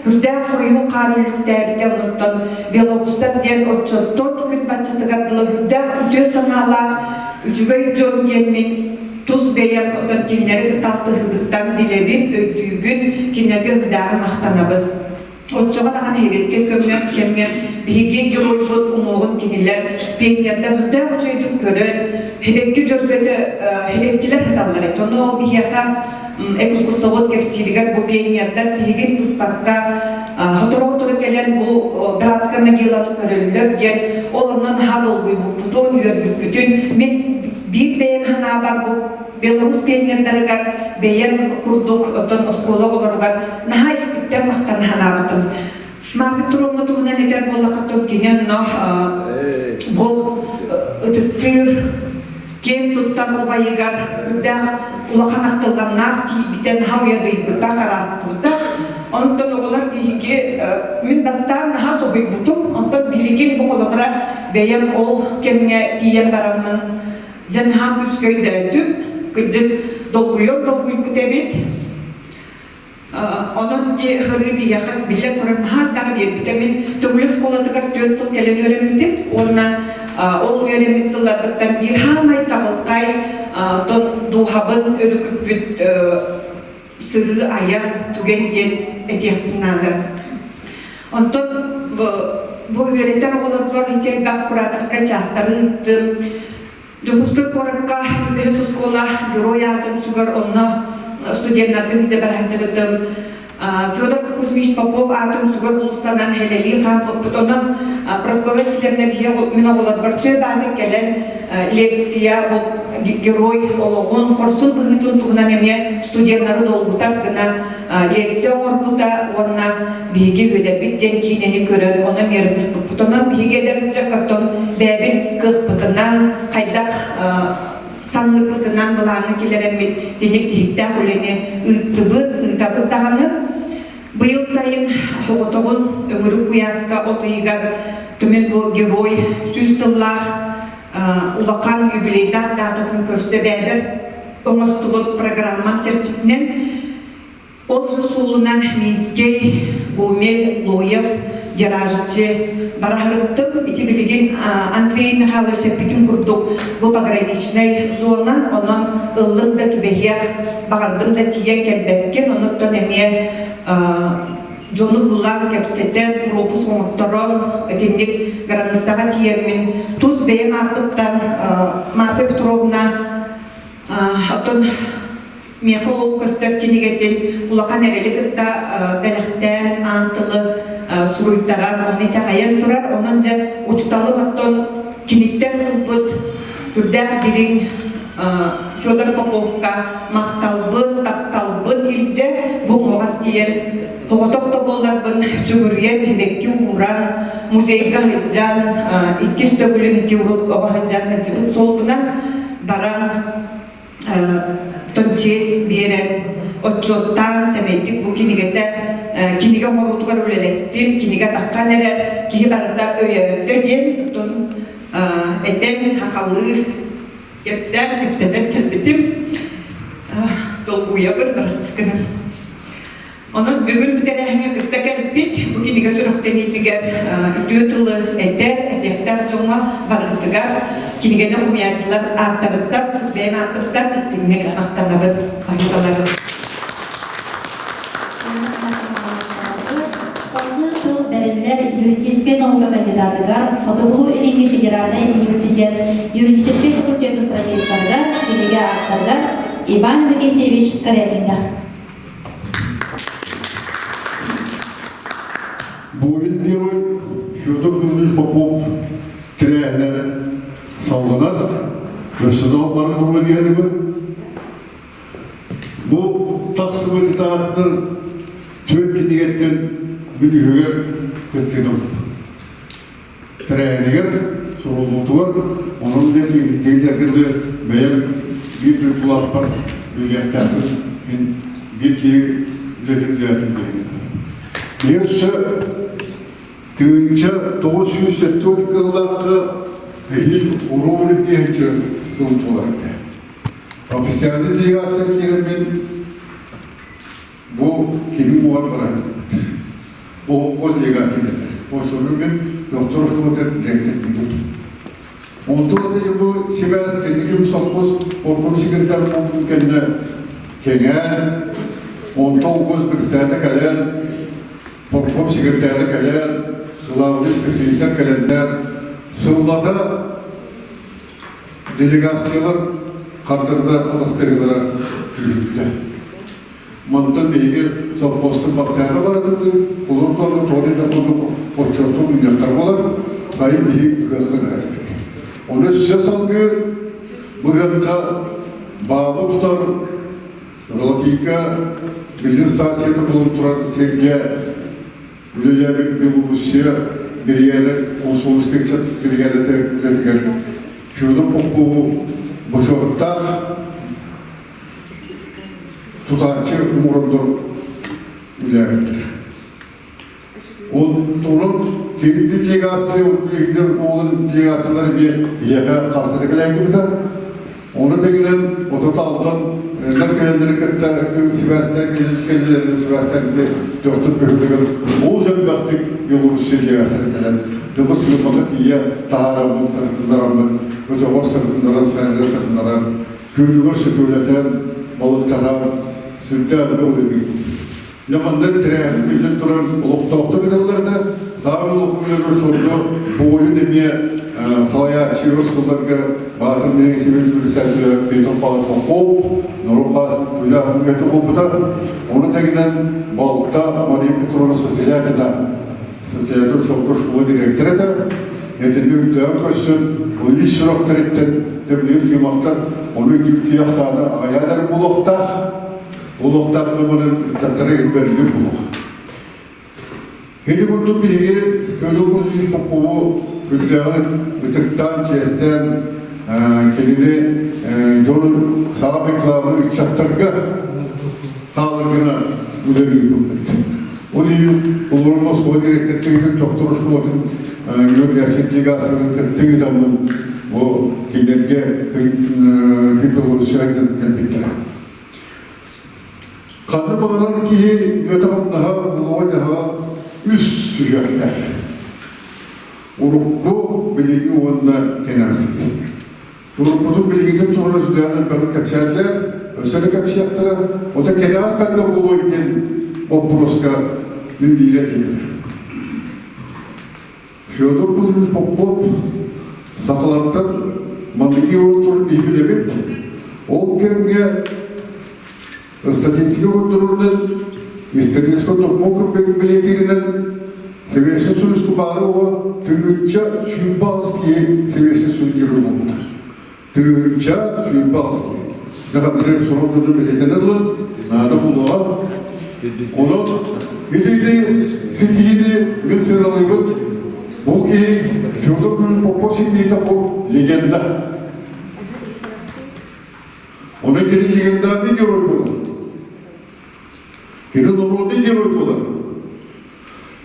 Үрдээх хойуу хаар үллүктээбитэ оннуттан Белорустар диэн оччоттон күн баччатыгар дылы үрдээх үтүө санаалаах үчүгэй дьон диэн мин тус бэйэм оттон кинилэри кытта алтыһыыбыттан билэбин, өйдүүбүн, кинилэргэ үрдээҕин махтанабын. Оччоҕо даҕаны Сэбиэскэй көмҥө кэмҥэ биһиги геройбут уҥуоҕун кинилэр пионердар үрдээх үчүгэйдик көрөн, сибэкки дьөрбөтө сибэккилэр сыталлар эбит. Онно ол биһиэхэ экскурсовод кэпсииригэр бу пионердар тиһигин быспакка сотору-сотору кэлэн бу братская могиланы көрөллөр диэн ол онно наһаа долгуйбуппутун, үөрбүппүтүн мин биир бэйэм санаабар бу Беларусь пионердарыгар бэйэм курдук оттон оскуола оҕолоругар наһаа испиттэн махтана санаабытым. Марфа Петровна туһунан этэр буоллахха, то кини онно бу ытыктыыр киэн туттар убайыгар үрдээх улахан ахтылҕаннаах тиийбитэ наһаа уйадыйбыта, хараастыбыта. Онтон оҕолор биһиги мин бастаан наһаа соһуйбутум, онтон билигин бу холобура бэйэм ол кэмҥэ тиийэн бараммын Дьэ наһаа күүскэ өйдөөтүм, кырдьык долгуйуон долгуйбут эбит. Онон ди хырыы биһиэхэ биллэн турар наһаа элбэҕи биэрбитэ. Мин Төҥүлү оскуолатыгар 4 сыл кэлэн үөрэммитим уонна ол үөрэммит сылларбыттан биир хаамай чаҕылхай тон дууһабын өрүкүппүт сырыы айан түгэн диэн этиэхпин наада. Онтон бу үөрэтэр оҕолорбор элбэх кураторскай чаастары ыыттым. Дьокуускай куоракка бэһис оскуола герой аатын сугар онно студеннарбын илдьэ бара сылдьыбытым. Федор Кузьмич Попов аатын сүгэр уулуссанан хэлэлии хаампыппыт. Онон Прасковья Васильевна биһиэ мин оҕолорбор чүө-бааны кэлэн лекция герой олоҕун, хорсун быһыытын туһунан эмиэ студеннары долгутар гына лекция оҥорбута уонна биһиги үөдэппит диэн киинэни көрөн ону эмиэ ырытыспыппыт. Онон биһиги эдэр ыччакка бэйэбит кыахпытынан хайдах саныырбытынан былааҥҥа киллэрэммит тиник тиһиктээх үлэни ыыттыбыт, ыытабыт даҕаны. Быйыл сайын соҕотоҕун өҥүрүк куйааска от ыйыгар Түмэн бу герой 100 сыллаах улахан юбилейдаах даататын көрсө бэйэбэр оҥостубут программам чэрчитинэн Ол же суолунан Минскэй, Гомель, Лоев, Деражичи бараһырыттым. Ити билигин Андрей Михайлович эппитин курдук бу пограничнай зона, онон ыллым да түбэһиэх, баҕардым да тиийэн кэлбэккин, онуттан эмиэ дьону булан, кэпсэтэн, пропуск оҥотторон, итинник границаҕа тиийэммин тус бэйэм ааппыттан Марфа Петровна оттон Миэхэ ол көстөр кинигэтин улахан эрэли кытта бэлэхтээн аан тылы суруйтаран, ону итэҕэйэн турар. Онон дьэ учууталым оттон киниттэн ылбыт үрдээх дириҥ Федор Поповка махталбын, тапталбын илдьэ бу уҥуоҕар тиийэн соҕотох да буолларбын сүгүрүйэн, сибэкки ууран, музейга сылдьан, иккис төгүлүн ити урут оҕо сылдьан сылдьыбыт суолбунан баран тон чиэс биэрэн, отчуоттаан, сэмэйдик бу кинигэтэ кинигэ оҥоруутугар үлэлэстим, кинигэ таххан эрэ киһи барыта өйөөтө диэн оттон этэн, хахалыы кэпсээн, кэпсэтэн кэлбитим. Долгуйабын бастакынан. Онон бүгүн бу тэрээһиҥҥэ кытта кэлбит, бу кинигэ сүрэхтэниитигэр үтүө тылы этэр, этиэхтээх дьоҥҥо барытыгар кинигэни хомуйааччылар ааттарыттан, тус бэйэм ааппыттан истиҥник махтанабыт, махтанабыт. Салгыы тыл бэриллэр юридическай наука кандидатыгар Хотугулуу-Илиҥҥи федеральнай университет юридическай факультетын профессорыгар, кинигэ ааптарыгар Иван Иннокентьевич Корякиҥҥа. Буойун герой Федор Кузьмич Попов тирээһинэ салҕанар, өссө да бары туруга диэнибин. Бу тахсыбыт ытааттар түөрт кинигэттэн бүлүүһүгэр кыттыыны тэрээһинигэр, суруллуутугар, онон диэки бэйэм биир дойдулаахпар үлэлиэхтээхпин мин биир киһи үлэтин үлэлээтим диэһин. Биһи өссө 1970 кыллаахха эһиил уруу олимпиадчы сыл туолар этэ. Официальный делегация киирэммин Бу кини угар баран О делегация Осору мен доктор школатар директор дейбит. Онтон ата бу сибээс кэнниким совхоз орком секретарь буолбутун кэннэ кэҥээн, онтон укос председатель кэлэн, портком секретарь кэлэн, главный специалистар кэлэннэр сыллата делегациялар хардырда аластыгылара күүһүрдэ. Мантан биһиги совхозтун бастайаана баратыбыт, улур торга тоҕо да курдук отчуоттуу мунньахтар буолар, сайын биһиги ыһыахха ыҥыратыбыт. Ону өссө салгыы быһыахха баабы тутар Золотика билин станцията булан турар сиргэ үлэлээбит Белоруссия биригээдэ комсомольскай биригээдэтэ үлэтигэр Федор Попову бочуоттаах тутааччы оҥорордор үлэлээбиттэр. Онтон кирди делегация лидер буолан делегациялар эмиэ ийэхэ хасыны кэлээҥҥибитэ. Ону тэҥинэн отуталтан өлөр кэлэллэри кытта сибээстэр кэлэллэрин сибээстэрди дьохтур бөһүлэгэр олус элбэхтик Белоруссия делегацияны кэлэн дьону сыыммака тиийэ таһаараммыт сырытыннараммыт өтөҕөр сырытыннаран сарыга сырытыннаран Күөлүгэр сөтүөлэтэн, балыктатан, сүрдээх элбэх үлэлиир. Дьэ манна тэрээһин биллэн турар олохтоохтор ыыталлар да, саамай улахан үлэлэр сордор буойун эмиэ салайааччы өр сылларга Баатыр Милиция председателя Петр Павлович Попов, норуот үлэ үлэһитэ буолбута. Ону тэҥинэн балта Мария Петровна Сосилятина, Сосилятин Сокур школа директора этэ. Этинни үрдээн көрсөн, ис сүрэхтэриттэн тэбилиги сыымахтар, ону икки ахсааны аҕайаан эрэ буолуохтаах. Буолуохтаах ныманан ыччаттары ирбэллир буолуох. Ити курдук биһиги Федор Кузьмич Попову үрдээҕин ытыктаан, чиэстээн кинини дьон саамай кылаабын ыччаттарга хаалар гына үлэлиирбит. Ол иһин олорон оскуола дириэктэртигитин Тохтор оскуолатын үөрэнээччи делегациятын кытта ыытаммын бу кинилэргэ Белоруссияҕа кэлбиттэрэ. Ханна баҕарар киһи үлэтэ-хамнаһа, олоҕо-дьаһаҕа үс сүһүөхтээх. Урукку, билиҥҥи уонна кэнэҕэски. Уруккутун билиҥҥитин туһунан сүрдээх элбэҕи кэпсээтилэр, өссө да кэпсиэхтэрэ. Оттон кэнэҕэс ханна буолуой диэн боппуруоска мин биирэ этиилэр. Федор Кузьмич Попов сахалартан маныгы отторун биһи билэбит. Ол кэмҥэ статистика көрдөрөрүнэн, историческай документ бэлиэтииринэн Сэбиэскэй Союзка баары оҕо 1028 киһи Сэбиэскэй Союз герой буолбута. 1028 киһи. Дьэ, сорох дьону бэлиэтэнэр ылын, наада буолуоҕа. Онон итини ситиһиини мин сыаналыыбын. Бу киһи Федор Кузьмич Попов ситиһиитэ бу легенда. Онон кини легендарный герой буолар. Кини норуотун герой буолар.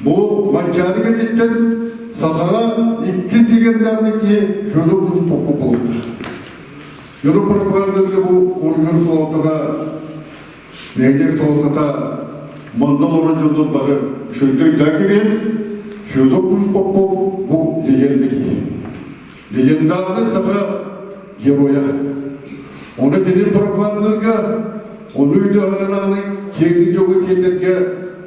Бу Манчаары кэнниттэн сахаҕа икки легендарный киһи Федор Кузьмич Попов буолбута. Федор пропагандатыгар бу уругар салалтата Нэһилиэк салалтата манна олорор дьоннор бары үчүгэйдик өйдөөн кэбиһэн, Федор Попов бу легенда киһи. Легендарный саха геройа. Оны кини пропагандаларга, ону өйдөһөнөн киэҥник дьоҥҥо тиэрдэргэ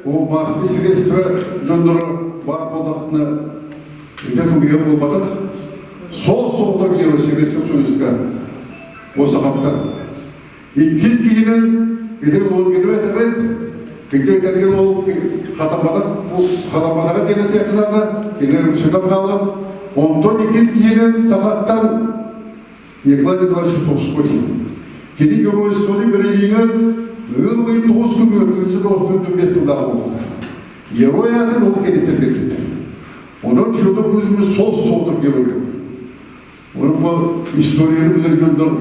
ол массовый средства дьонноро баар буоллахтына ити кымыйа буолбатах. Сол солта герой Советский Союзка ол сахаттар. Иккис киһинэн ити Лонгинова этэҕит, кини кэргэн ол хатамматах хатамматаҕа диэн этиэххэ кини сүтэн хаалан, онтон иккис киһинэн сахаттан Николай Николаевич Томской. Кини геройствоны Берлиҥҥэ ыам ыйын 9 күнүгэр 1945 сыллаах буолбута. Герой аатын ол кэнниттэн биэрбиттэр. Онон Федор Кузьмич сол-солтур герой буолар. Урукку историяны билэр дьоннор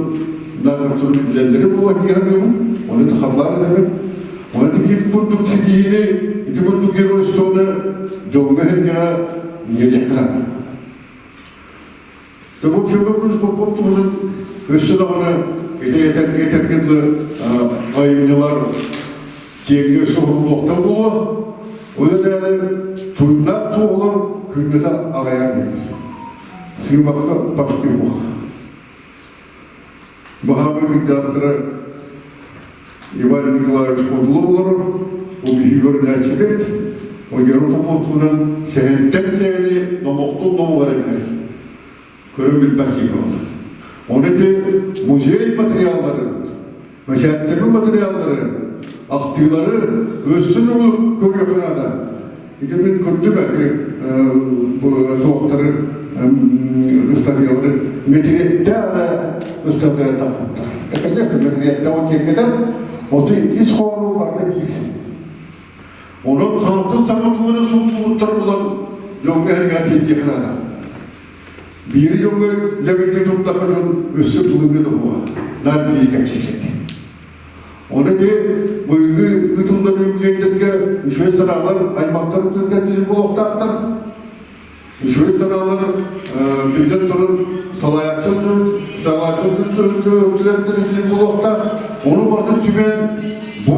наадабытын билэллэрэ буолуо дии саныыбын. Ону тахаллаан этэбин. Оны ити курдук ситиһиини, ити курдук геройствоны дьоҥҥо-сэргэҕэ иҥэриэххэ наада. Бу Федор Попов туһунан өссө даҕаны ити этэргэ этэргэ дылы айымньылар киэҥҥэ өссө уһуллуохтар буолуо. Ол эрээри тыыннаах туоһулар күннэтэ аҕыйаан иһэллэр. Сыымахха почти уох. Баһаабы кырдьаастара Иван Николаевич Ходулов олорор, ол биһиги көрүнээччибит, Ойгеру Попов туһунан сэһэнтэн сэһэни номохтон номоҕор эбилэр. Көрөн билбэт киһи буолар. Ону ити музей материалларын, бэчээттэммит материаллары, ахтыылары өссө төгүл көрүөххэ наада. Ити мин көрдүм эти туохтары ыстатыйалары мэтириэттээх эрэ ыстатыйа тахпыттар. Конечно, мэтириэттээх ол киэргэтэр, оту ис хоһоону барыта биир. Онон саҥаттан саҥа тугу султуулуттар булан дьоҥҥо эргэ тиэрдиэххэ наада. Биири дьоҥҥо лэбийгэ турдахха дьон өссө былыргы да буолар. Наар биири кэпсии Оны ити быйылгы ыытыллар үбүлүөйдэргэ үчүгэй санаалар аймахтар өттүттэн буолуохтаахтар. Үчүгэй санаалар биллэн турар салайааччы салайааччы өттүлэриттэн буолуохтаах. Ону барытын түмэн бу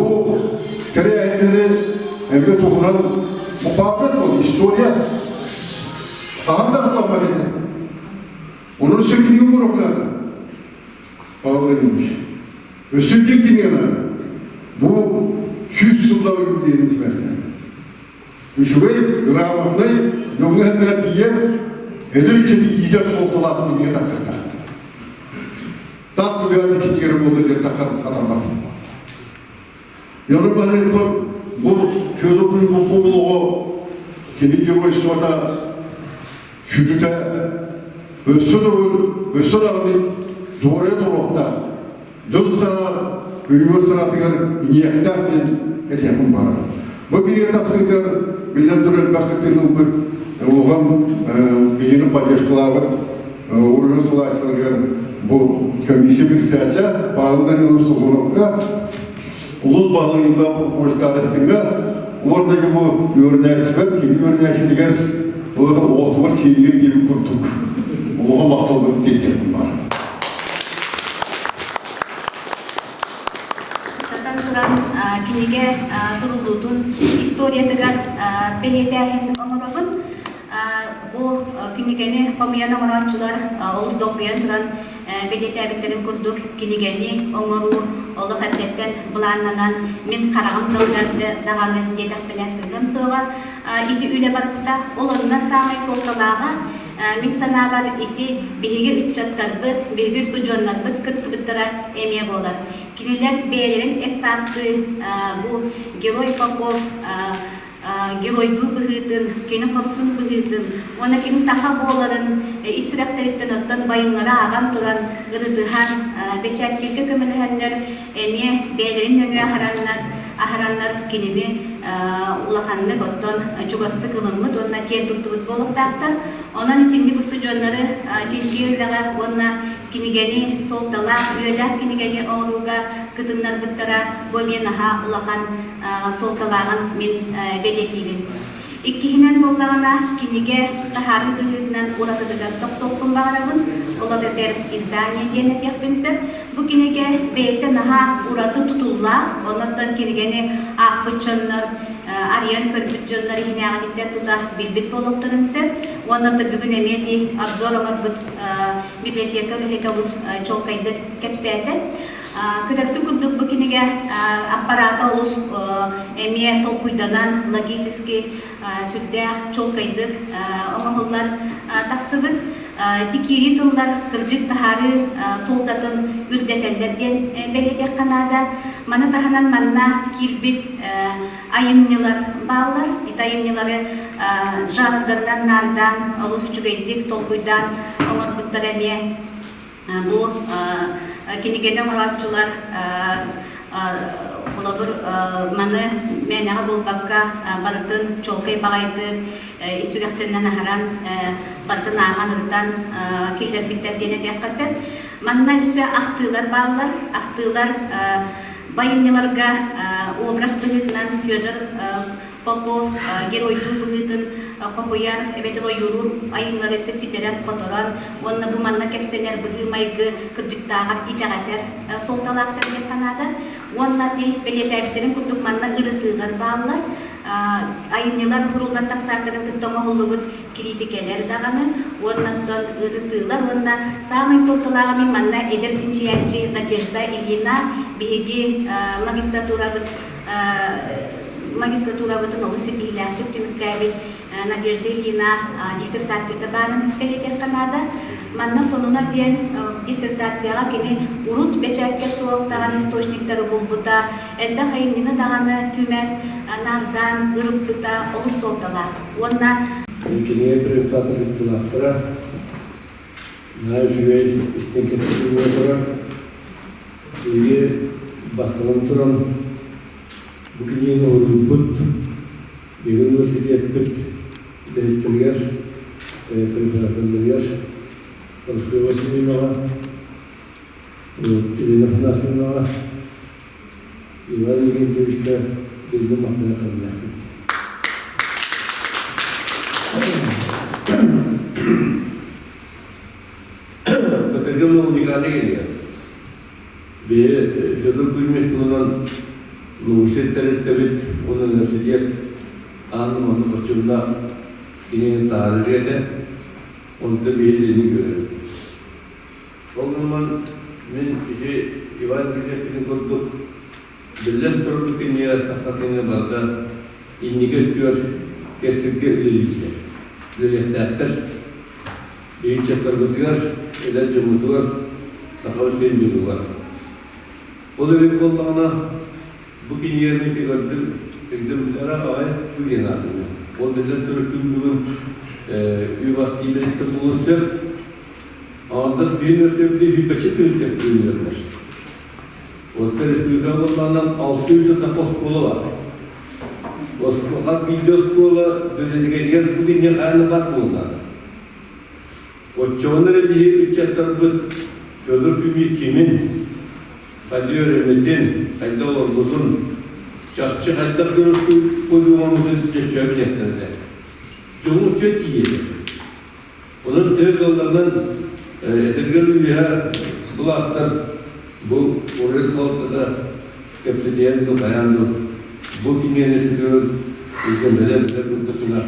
тэрээһиннэри эмиэ туһунан бу память был история. Хаһан да кыламмат этэ. Онон сөбүлүүр буруохнаада. Павел Ильич. Өссө биир кинигэни бу 100 сыллар диэн сибээстээх. Үчүгэй, грамотнай, дьоҥҥо тиийэр. Эдэр иччити иитэр суолталаах кинигэ тахсыахтаах. Таах күбээн кинигэр буолла диэн тахсар сатаммат. Ярым Мариеттар бу Федор Кузьмин олоҕо кини геройствота сүтүтэ өссө төгүл өссө даҕаны дуорайа туруохтаах дьон сара үрүөр саратыгар иҥиэхтээх диэн этиэхпин баҕарабын. Бу кинигэ тахсыытыгар биллэн турар элбэх кыттыыны ылбыт улахан биһиги поддержкалаабыт уруйун салааччыларыгар бу комиссия председателя Павел Данилович Суворовка улус баһылыгында Польскарасыҥа уонна бу үөрэнээччилэр кини үөрэнээччилигэр оҕотугар сиэнигэр диэбит курдук улахан махталбын тиэрдиэхпин баар. Сатан туран кинигэ суруллуутун историятыгар бэлиэтээһин оҥоробун. Бу кинигэни хомуйан оҥорооччулар олус долгуйан туран бэлиэтээбиттэрин курдук кинигэни оҥоруу олох эрдэттэн былааннанан мин хараҕым тылыгар даҕаны диэтэхпинэ сыыһыам суоҕа. Ити үлэ барбыта. Ол онно саамай суолталааҕа мин санаабар ити биһиги ыччаттарбыт, биһиги устудьуоннарбыт кыттыбыттара эмиэ буолар. Кинилэр бэйэлэрин эт саастыы бу Герой Попов геройдуу быһыытын, кини хорсун быһыытын уонна кини саха буоларын ис сүрэхтэриттэн оттон байымнара ааҕан туран ырытыһан, бэчээттииргэ көмөлөһөннөр эмиэ бэйэлэрин нөҥүө аһараннар, аһараннар кинини улаханнык оттон чугастык ылыммыт уонна киэн туттубут буолуохтаахтар. Онон итинник устудьуоннары чинчийэр үлэҕэ уонна кинигэни суолталаах, үйэлээх кинигэни оҥорууга кытыннарбыттара бу эмиэ наһаа улахан суолталааҕын мин бэлиэтиибин. Иккиһинэн буоллаҕына, кинигэ таһаарыы быһыытынан уратытыгар тохтуохпун баҕарабын. Ол эбэтэр издание диэн этиэхпин сөп. Бу кинигэ бэйэтэ наһаа ураты тутуллаах, онон кинигэни аахпыт дьоннор, арыйан көрбүт дьоннор иһинээҕититтэн тута билбит буолуохтарын сөп. Уонна бүгүн эмиэ ди обзор оҥорбут библиотека үлэһитэ олус чуолкайдык кэпсээтэ. Көрөргө курдук бу кинигэ аппарата олус эмиэ толкуйданан логически сүрдээх чуолкайдык оҥоһуллан тахсыбыт. Тикиири тыллар кырдьык таһаарыы суолтатын үрдэтэллэр диэн бэлиэтиэххэ наада. Маны таһынан манна киирбит айымньылар бааллар. Ити айымньылары жанрдарынан наардаан, олус үчүгэйдик толкуйдаан оҥорбуттар эмиэ. Бу кинигэни оҥорооччулар холобур маны мээнэҕэ булбакка барытын чуолкай баҕайытык ис сүрэхтэринэн аһаран барытын ааҕан ырытан киллэрбиттэр диэн этиэххэ сөп. Манна өссө ахтыылар бааллар. Ахтыылар Айымньыларга образ быһыытынан Федор Попов геройдуу быһыытын хоһуйар эбэтэр ойуулуур айымньылары өссө ситэрэн-хоторон уонна бу манна кэпсэнэр быһыы-майгы кырдьыктааҕар итэҕэтэр суолталаахтар диэххэ наада. Уонна ти бэлиэтээбиттэрин курдук манна ырытыылар бааллар. Айымньылар куруллан тахсааттарын кытта оҥоһуллубут кириитикэлэр даҕаны уонна оттон ырытыылар уонна саамай суолталааҕа мин манна эдэр чинчийээччи Надежда Ильина биһиги магистратурабыт магистратурабытын олус ситиһиилээхтик түмүктээбит Надежда Ильина диссертацията баарын бэлиэтиэххэ наада. Манна сонуна диэн диссертацияҕа кини урут бэчээккэ суох даҕаны источниктары булбута, элбэх айымньыны даҕаны түмэн, наардаан ырыппыта олус суолталаах. Уонна Кинигэ презентация кыттыылаахтара наһаа үчүгэй истиҥ кэпсэтии буола турар. Биһиги бастатан туран бу кинигэни уруйбут, биһиги университеппит үлэһиттэригэр, преподавателлэригэр Парасковья Васильевнаҕа, Ирина Афанасьевнаҕа, Иван Евгеньевичка биһиги махтана саныахпыт. Бакыргыл уникальный кинигэ. Биһи Федор Кузьмич туһунан научнай тэрилтэбит уонна университет аан манна боччумнаах кинигэни таһаарыа этэ. Онто биһи көрөбүт. Ол гынан мин ити Иван Дмитриевичтин курдук биллэн турар бу кинигэ саха барыта инники өттүгэр кэскилгэ үлэлииллэр, үлэлиэхтээхтэр. Ыччаттарбытыгар, эдэр дьоммутугар саха сирин дьонугар. Ол эбит буоллаҕына, бу кинигэни көрдүм, экземпляра аҕай бу диэн аатырда. Ол биллэн турар күн бүгүн үп-ас тиийбэтиттэн буолуон сөп. Аҥардас биир өссө сүүрбэччэ тыһыынча тыынньыллар. Оттон республика буоллаҕынан 600 саха оскуола бар. Хас биирдии оскуола бэлиэтигэр бу кинигэ хайаан да баар буолла. Оччоҕуна эрэ биһиги ыччаттарбыт Федор Кузьмич кимин, хайдах үөрэммитин, хайдах олорбутун, чахчы хайдах көрүҥмүтүн чөччөөн билиэхтэрэ этэ. Дьоҥҥо үчүгэй тиийиэ. Онон төһө кыалларынан этэргэр үөһэ былаастар бу урут салалтата кэпсэтиһэн ду хайаан ду бу кинигэни сытыгын илдьэн бэлэм билэр курдуккуна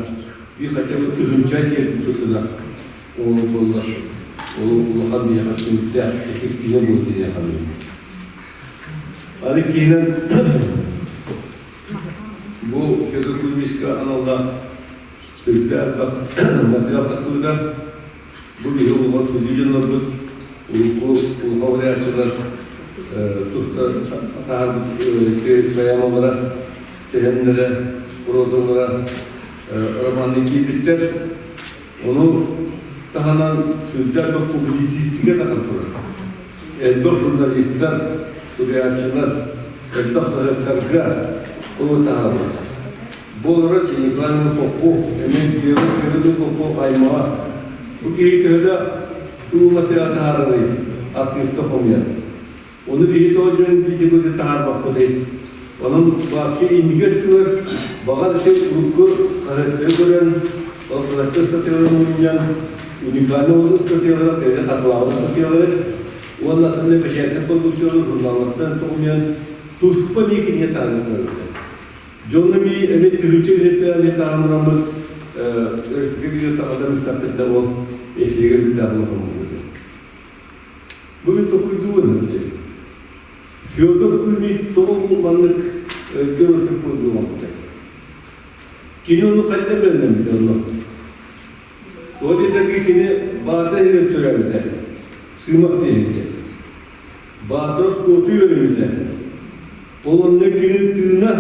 биир хотя бы тыһыынча тиэрдин тутуна ол буолла ол улахан биһиэхэ түмүктээх эффективнэ буолуо диэн саныыбын. Аны киинэн бу Федор Кузьмичка аналлаах Сүрдээх материал тахсыбыта. Бу биһи улахан судьуй дьоннорбут, урукку улахан уһуйааччылар туста таһаарбыт поэмалара, сэһэннэрэ, прозалара романныы киирбиттэр. Ону таһынан сүрдээх публицистика тахан турар. Элбэх журналистар, суруйааччылар элбэх хаһыаттарга ону таһаараллар. Бу олорор Николай Попов, эмиэ Георгий Попов аймаҕа. Бу киһи төһөлөөх туу материал таһаарарый, архивка хомуйар. Ону биһи тоҕо дьон биитигүтү таһаарбаппытый? Онон вообще инники өттүгэр баҕар ити урукку хаһыаттары көрөн, ол хаһыаттар статьяларын мунньан, уникальный болбут статьялары, бэйэ хатылаабыт статьялары уонна атын бэчээттэн продукциялары журналлартан хомуйан туспа эмиэ кинигэ таһаарыахтара. Дьону эми эми тыһыынча үлэтэ таһымнаммыт республика сахалар үстэппитинэ ол эфигэ үрдээх улахан буолуо. Бу мин толкуйдуубун Федор Кузьмич тоҕо бу маннык геройскай подвиг оҥорбутай? Кини ону хайдах бэлэмнэммитэ онно? Тоҕо диэтэргэ кини баата иһигэр төрөөбүтэ, сыымах диэбитэ. Баатыр оскуолата үөрэммитэ. Ол онно кини тыына,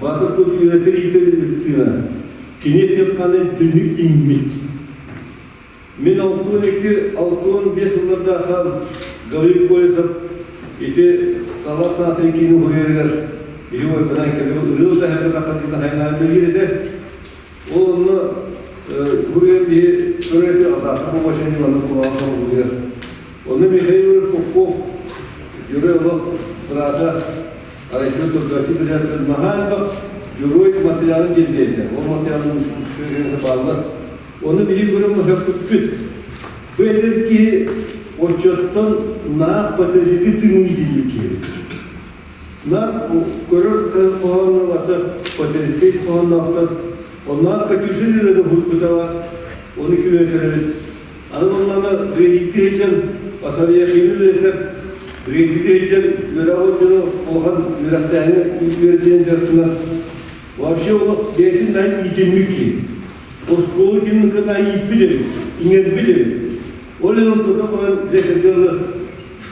Баатыр оскуолата үөрэтэр иитэр тыына, кини этиэх-хаана дьүнү иҥмит. Мин 62, 65 сыллардаахха Гаврил Колесов ити саҥа саатын киин уһуйарыгар биһи уойбанан кэлэр ырыал таһыгар тахатыыта хайнаан үлэлиир этэ. Ол онно уһуйан биһи көрөөчү атаахта побочение манна куһаҕан уһуйар. Онно Михаил Попов, Герой олох быраата Россия тургаччы председатель наһаа элбэх герой материалын биэрбиэтэ. Ол материалын бааллар. Ону биһиги көрөн мөһөппүппүт. Бу эдэр киһи отчуоттан наах патриотический тыынын диир киһи. Наах көрөр хоһооннор барыта патриотический хоһоонноохтор. Онно Катюшин ырыаны уһулбута оны километр Аны оннана кредитке сылдьан Асавиахины үлэлэтэр кредитке сылдьан үөрэх отдьону улахан үөрэхтээһини үөрэтиэн дьарыктанар. Вообще олох бэйэтин наһаа иитиммит киһи. Оскуола кимин кытта ииппит эбит, иҥэрбит эбит. Ол иһин онтука баран билэ ылы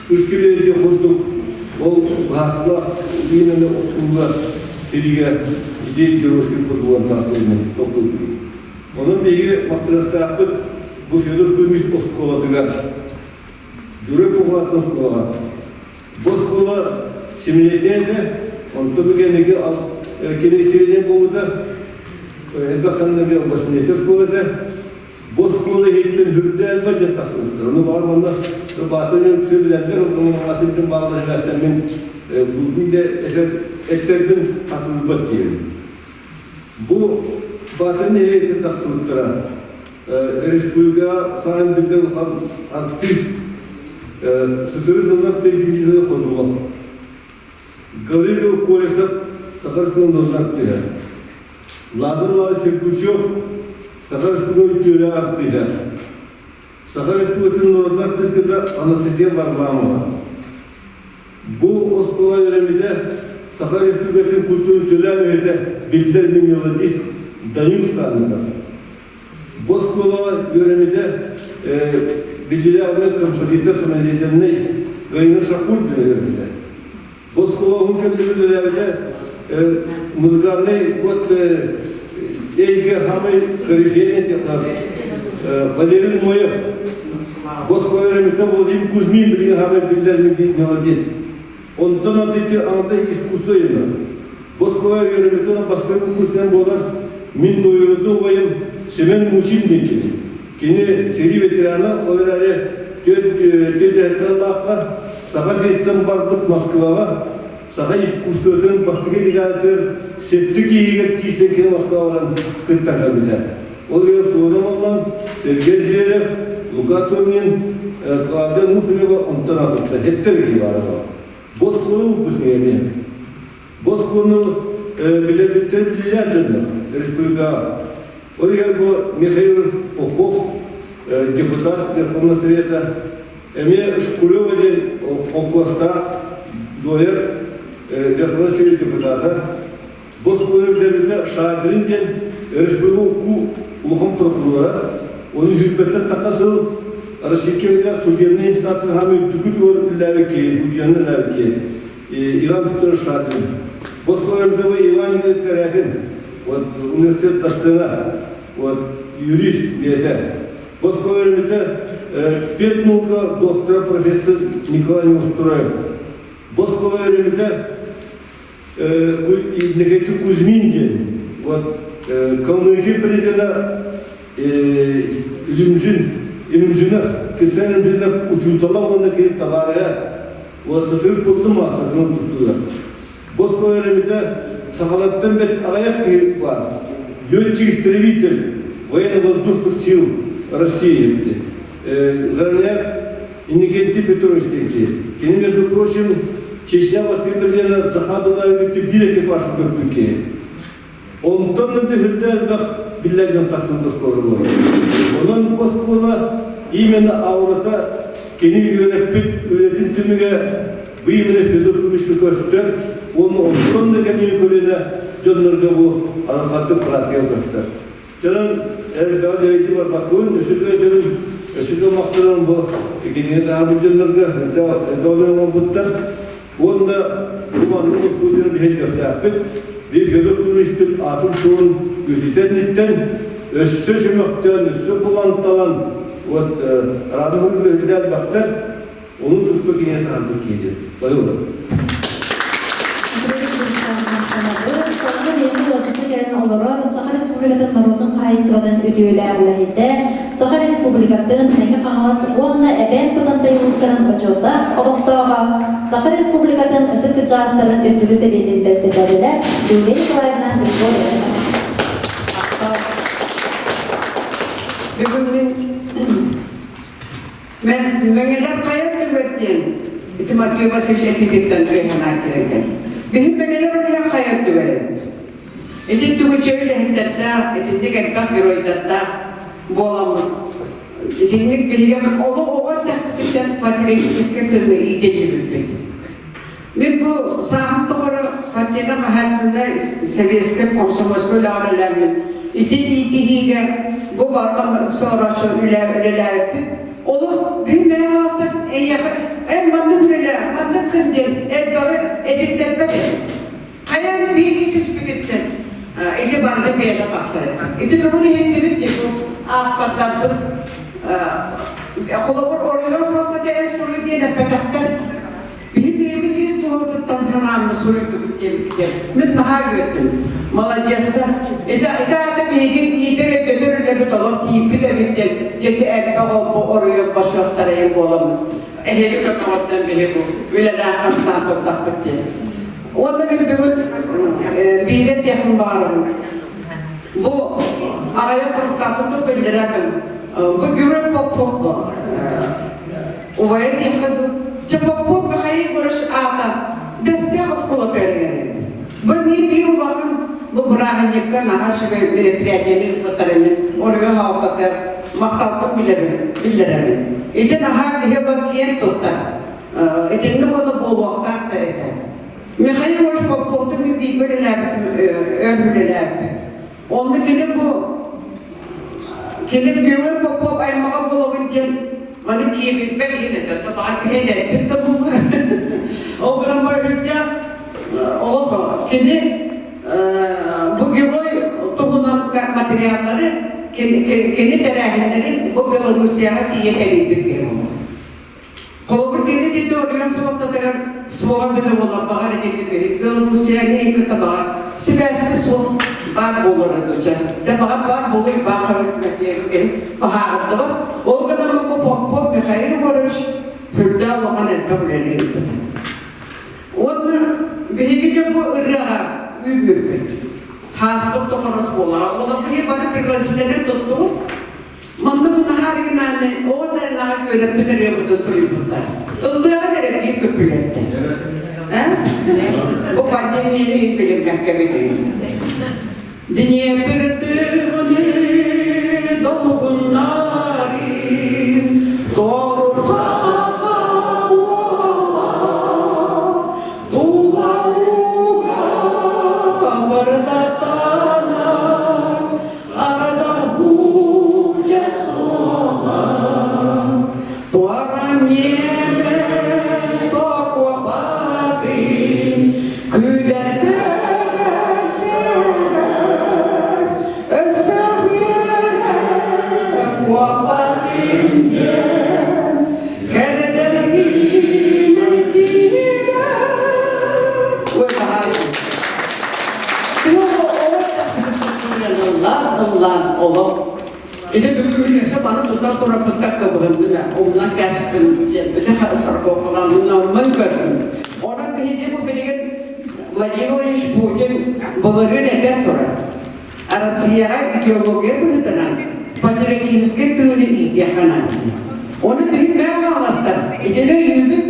вспышки курдук ол баһаасылаах именно охсууга тиригэ идея геройский подводна толкуйдуур. Онон биһиги махтаныахтаахпыт бу Федор Кузьмич оскуолатыгар, Юрий Пухлаатын оскуолаҕа. Бу оскуола семилетняй этэ, онтон бу кэнники кини средняй буолбута, элбэх ханныгы восьмилетняй оскуола этэ. Бу оскуола иһиттэн үрдэ элбэх дьон тахсыбыттар. Ону баҕар манна баатын сөбүлэллэр, ону атын дьон баҕар да мин бүгүн да этэрбин хатыллыбат диэбин. Бу Баатын нэһилиэгиттэн тахсыбыттара. Республика саамай биллэр улахан артист Сысыры тыллар телевидениеда Ходулов. Гаврил Колесов Саха Республикатын артыыһа. Лазарь Иванович Сергучев Саха Республикатын үтүөлээх артыыһа. Саха Республикатын норуотун артыыската Анастасия Варламова. Бу оскуола үөрэммитэ Саха Республикатын культурын төлөөн үһүтэ биллэр мелодист Данил Санников. Бу оскуолаҕа үөрэммитэ. биллилээх композитор самодеятельный Галина Шакурдина үөрбүтэ. Бу оскуола уһун кэмҥэ үлэлээбитэ музыкальный вот эйгэ самый корифейный Валерий Ноев. Бу оскуола үөрэммитэ Владимир Кузьмин билигин самый биллэр мелодист. Онтон ардыйты аҥардай искусство иһинэ. Бу оскуола үөрэммитэ бастакы выпускник буолар мин двоюродной убайым Семен Мучин диэн кини. Кини сэрии ветерана, ол эрээри түөрт Саха сириттэн барбыт Москваҕа саха искусствотын бастакы делегатыгар сэттэ киһигэр тиийсэн кини Москваҕа баран кыттан кэлбитэ. Ол иһин Суода Моллон, Сергей Зверев, Лука Томин, Клавдия Мухарева онтон аҕыста хэттэр киһи баара. Бу оскуола выпускнига эмиэ. Бу оскуоланы билэрбиттэр билилээх дьоннор республикаҕа. Ол иһин бу Михаил Попов, депутат Верховного Совета, эмиэ Шкулева диэн холкуостаах дуояр Верховный Совет депутата, бу оскуола билэрбитэ Шадрин диэн республика улахан прокурора, оны сүүрбэттэн тахса сыл Российская Федерация судебный инстанция хаамы үрдүкү туор үллээбит судьяны үллээбит Иван Викторович Шадрин. Бу оскуола Иван Николаевич Корякин, вот университет доцена, вот юрист бэйэтэ. Бу оскуола педнаука доктора профессор Николай Неустроев. Бу оскуола Никита Кузьмин диэн, вот Калмыкия президента Илюмжин, Илюмжинов, Кирсан Илюмжинов учуутала уонна кини табаарыһа Сытыыр тыллым аахтатын туттулар. Бу оскуола сахалартан бэрт аҕыйах киһи баар. Летчик-истребитель военно-воздушных сил России эбит. Заранее Иннокентий Петрович диэн Кини, между прочим, Чечня бастакы президена Захар Дудаевичты биир экипажын көппүт киһи. Онтон да сүрдээх элбэх биллэр дьон тахсан оскуола буолар. Онон бу оскуола именно аурата кини үөрэппит үлэтин түмүгэ бу именно Федор Кузьмичка көстөр уонна онтон да кэмини көлүөнэ дьоннорго бу арахсардык практика көстөр. Чөнөн элбэҕи дэбэйди барбаккын, өссө өтөбүн, өссө махтанан бу кинини таһаарбыт дьоннорго элбэх оҥорбуттар. Уонна бу маннык устуудьуйаны биһиги көхтөөхпүт. Биир Федор Кузьмичпит аатын-суолун үтүтэн өссө чөмөхтөөн, өссө булан-талан, вот Рада Хургу элбэхтэр, Ону туспа киһи таһаарбыт киһи диэн. Байылла. Саха бэйэтин ыалдьыты кэлэн олорор Саха Республикатын норуотун хаһаайыстыбатын үтүөлээх үлэһитэ, Саха Республикатын Мэҥэ Хаҥалас уонна Эбээн Бытантай улуустарын бочуоттаах олохтооҕо, Саха Республикатын ытык кырдьаҕастарын үрдүкү сэбиэтин бэрэссэдээтэлэ Юлия Николаевна Григорьева. Бүгүн мин Мэҥэлэр хайа өттүгэр диэн ити Матвей Васильевич этиититтэн өйһанаа кэлэн. Биһи мэҥэлэр олиһа хайа өттүгэр Ити түгүччэ үлэһиттэрдээх, итинник элбэх геройдардаах буоламмыт. Итинник биһиги олох оҕо эрдэхпититтэн патриотическай тылы иитиллибиппит. Мин бу сааһым тухары партияда хаһаайыстыбаннай сэбиэскэй комсомольскай үлэҕэ үлэлээммин ити иитиһиигэ бу барбан соорочу үлэлээбиппит. Олох биһи мэйэ эйиэхэ эн маннык үлэлээ, маннык гын диэн элбэҕи этиттэрбэт этим. Хайа эрэ биһиги сиспититтэн ити барыта бэйэтэ тахсар этэ. Ити бүгүн иһиттибит дии бу аахпаттарбыт холобур оройуон салалтата эн суруй диэн эппэтэхтэр. Биһи бэйэбит ис туһабытыттан санааммыт суруйдубут диэбиттэр. Мин наһаа үөрдүм. Маладьыастар. Ити ити аата биһиги иитэр өйдөтөр үлэбит олох тиийбит эбит диэн ити элбэх олбу оруйуон бочуоттарайын буоламмыт. Эһиги көмөҕүттэн биһи бу үлэлээх хамсаан турдахпыт диэн. Уонна мин бүгүн биирэ этиэхпин баҕарабын. Бу аҕыйах туруктаахтык биллэрэ Бу Герой Попов Убайа диэххэ дуу, чэ Попов Михаил Егорович аата Бэстээх оскуола кэргэнэ. Бу эмиэ биир улахан бу бырааһынньыкка наһаа үчүгэй мероприятиены ыыппыттар мин оройуон аҕалтатыгар махталбын билэбин, биллэрэбин. Ити наһаа киһи ылан киэн туттар. Итинник ону буолуохтаах да этэ. Михаил Егорович Поповтуун мин бииргэ үлэлээбитим, өр үлэлээбиппит. Онно кини бу Кини Герой Попов аймаҕа буолабын диэн маны киэбирбэт иһин этэ. Баҕар киһи эдэрбит да буолуо. Ол гынан баран үрдээх олох кини бу герой туһунан материаллары кини тэрээһиннэрин бу Белоруссияҕа тиийэ тэрийбит киһи буолар. Холобур, кини дии оройуон суолтатыгар суоҕа эбитэ буоллар, баҕар итинник үһү. Белоруссияны иһин кытта баҕар сибээспит суох баар буолара дуу, чэ. Дьэ, баҕар баар буолуо Иван Харысматьевич баһааҕырдыбат. Ол гынан бу Попов Михаил Егорович үрдээх улахан элбэх үлэни ыыппыта. Уонна биһиги дьэ бу ырыаҕа үүммүппүт. Хааспыт тухары оскуолаҕа. Олох биһи бары пригласителин туттубут. Манна бу наһаа оригинальнай оҕо тайнаҕа үөрэппит ырыабытын суруйбуттар. Ыллыаҕын эрэ биир көппүлэттэ. Э? Бу пандемияны билиммэккэ билигин. Днепр тыгыны долгуннарын торуса Тулауга бардатана Ыллаан олох. Ити бүгүн өссө маны тутан турарбыттан кыбыһынным ээ. Умнан кээспин диэн саргоқаланыммын көрдүм. Онон биһиги бу билигин Владимир Владимирович Путин былырыын этэн турар. Россияҕа идеология быһыытынан патриотическай тыыны иитиэххэ наада. Ону биһи мээ хааластар итини өйүүбүт,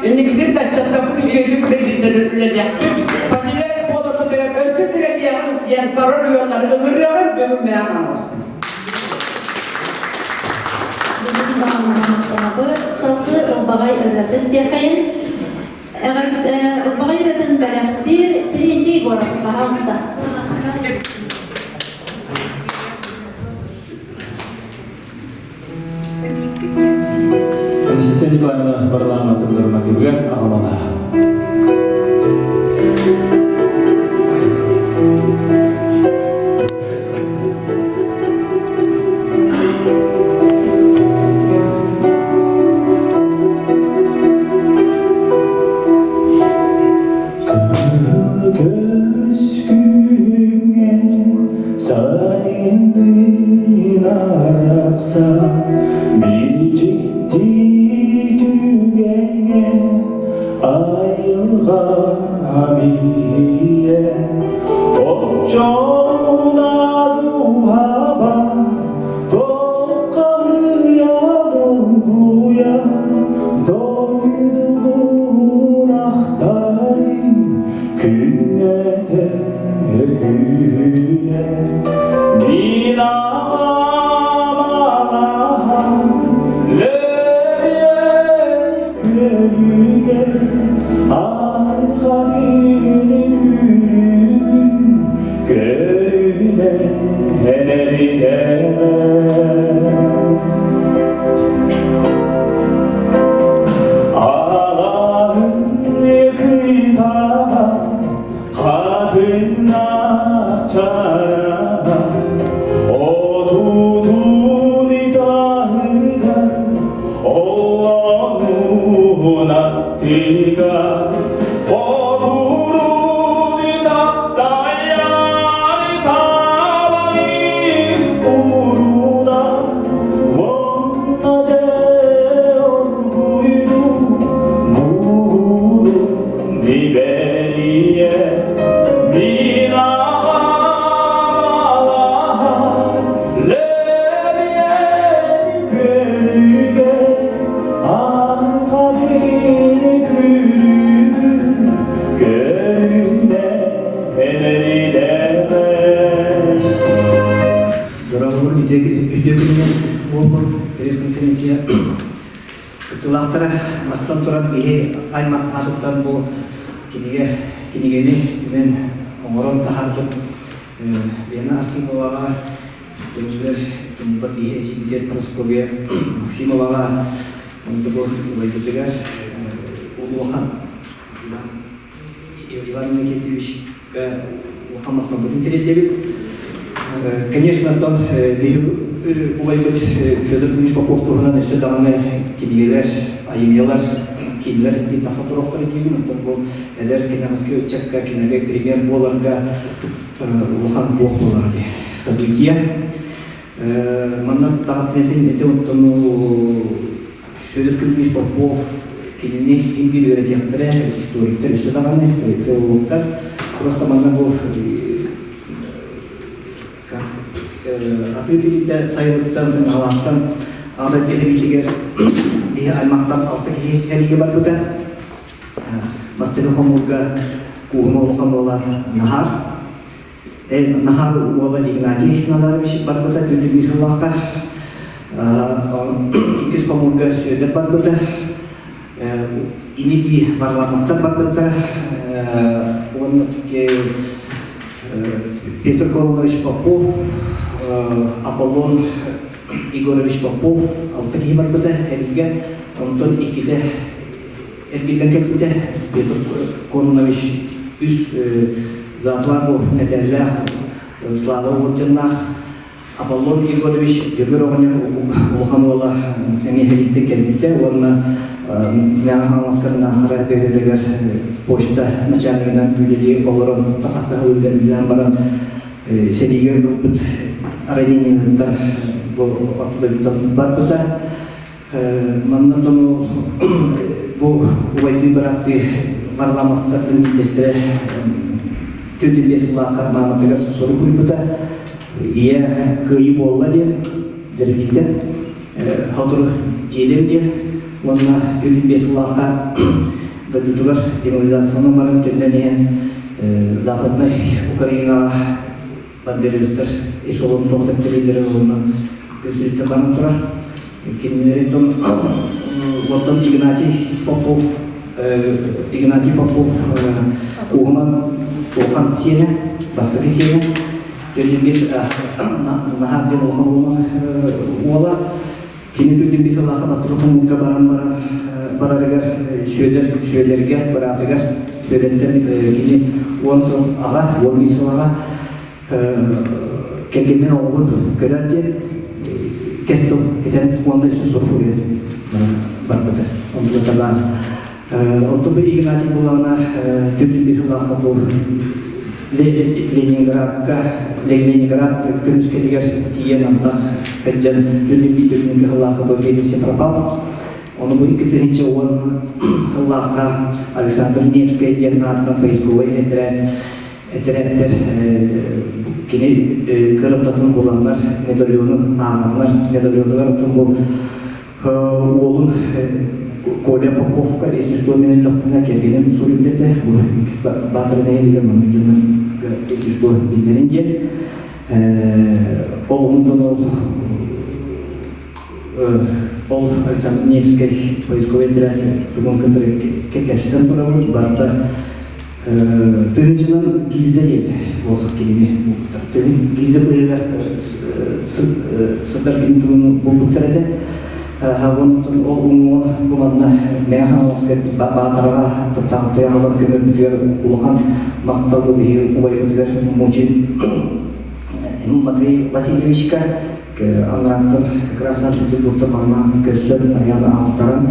инникитин таччаттаппыт үчүгэйдик үлэлиирдэрин үлэлиэхпит, патриот буоларбытыгар өссө үлэлиэҕин диэн барар уйалары ыҥырыаҕын бүгүн мээ хааластар. Бүгүн баҕалаһаммыт салгыы ылбаҕай ырыата истиэххэйин. Ылбаҕай ырыатын бэлэхтиир Терентий Егоров, пожалуйста. Анастасия Николаевна Варламова тылларына аҕамана. Көмүс күҥҥэ сайынныын арахса биир дьикти түгэҥҥэ айылҕа биһиэ оччоҕуна дууһаба Долгуйа, долгуйа, дойдубун ахтарым, күннэтэ күлэ. Мин аҕам Лөбүөн күөлүгэр айхалыын күлүгүн көрүнэ Алаһын кыйтаҕа хатыҥнаах чараба отутун итаһыгар оллоонун аттыгар Хотурун таптайар табайын уруна Онно дьэ оргуйду бугулун бибэрийэ Мин аҕалаһан лэбийэн күөлүгэр Арҕабыны күлүгүн көрүнэ энэридэмэ. Дорогур үтүө күнүнэн буолбут пресс-конференция кыттыылаахтара бастан туран биһи аймах аатыттан бу кинигэ кинигэни түмэн оҥорон таһаарбыт Лена Архиповаҕа түмүлэр Тумулбат биһи эдьиийдэр Прасковья Максимоваҕа онтубу убайбытыгар улахан Иван Иннокентьевичка улахан махталбытын тириэрдэбит. Конечно, оттон биһи убайбыт Федор Кузьмич Попов туһунан өссө даҕаны кинигэлэр, айымньылар, кинилэр диэн тахса туруохтара диибин. Оттон бу эдэр кэнэҕэски ыччакка кинилэргэ пример буоларга улахан туох буолар дии событие. Манна даҕатан этим, ити оттон Федор Кузьмич Попов кинини иһин биир үөрэтиэхтэрэ, историктар өссө даҕаны, филологтар. Просто манна бу атыы тилиитэ сайылыктан, сыҥаһалаахтан аҕа биһириитигэр биһи аймахтан алта киһи сэриигэ барбыта. Бастакы хомуурга Кууһума улахан уола Наһаар Наһаар уола Игнатий Назарович барбыта 41 сыллаахха. Иккис хомуурга Сүөдэр барбыта. Ини-бии Варламовтар барбыттар. Уонна Петр Коронович Попов, Аполлон Егорович Попов алта киһи барбыта эригэ. Онтон иккитэ эргиллэн кэлбитэ. Петр Кононович үс за отвагу мэтээллээх Слава орденнаах Аполлон Егорович Дьөгүөр оҕонньор улахан уола эмиэ сэрииттэн кэлбитэ уонна Мэҥэ Хаҥаласка Наахара бөһүөлэгэр почта начальнигынан үлэлии олорон тахастаһа үлэлээн баран сэриигэ ылбыт ранениетыттан бу орто дойдуттан барбыта. Манна тону бу убайдыы бырааттыы Варламовтартан биирдэстэрэ 45 сыллаахха мааматыгар сурук уйбута. Ийэ кыайыы буолла диэн Дэрбиитэ хотуру дьиэлиэм диэн уонна 45 сыллаахха дойдутугар демобилизациянан баран төннөн иһэн Западнай Украинаҕа бандеровецтар эшелон тоҕутан тэриллэрэ уонна күн баран турар. Кинилэри оттон Игнатий Попов Игнатий Попов кууһунан улахан сиэнэ, бастакы сиэнэ, Төлүмбит Наһаа диэн улахан уола. Кини Төлүмбит сыллаахха бастакы хомуурга баран баран барарыгар Сүөдэр Сүөдэргэ быраатыгар Сүөдэртэн кини 10 сыл аҕа, 11 сыл аҕа кэргэммин оҕобун көрөр диэн кэс тыл этэн уонна өссө сурук суруйан барбыта. Онтугата баар. Оттон бу Игнатий буоллаҕына 41 сыллаахха бу Ленинградка Ленинград көмүскэлигэр тиийэн антах сылдьан 41 сыллаахха бу пенсия пропал. Ону бу 2010 сыллаахха Александр Невскэй диэн ааттан поисковай этэрээт этэрээттэр кини кырымтатын буланнар медальонун аананнар медальонугар оттон бу уолун Коля Поповка если что мен өллөхпүнэ кэргэним суруйбут этэ бу Баатыр нэһилиэгэр маннык дьоннор если что биллэрин диэн ол онтон ол ол Александр Невскэй поисковый отряд тугун кытары кэккэстэн турабыт барыта Тыһыынчанан гильза диэтэ буолсук кинини булбуттар. Тыһын гильза быыһыгар сытар кини тугун булбуттар этэ. Онтон ол уҥуоҕун бу манна Мэҥэ Хаҥаласка Баатараҕа Тааттаҕа аҕалан көмөрбүтүгэр улахан махтал бу биһиги убайбытыгар Мучин Матвей Васильевичка анарааттан как раз Санкт-Петербургтан манна көрсөн айан аҕалтаран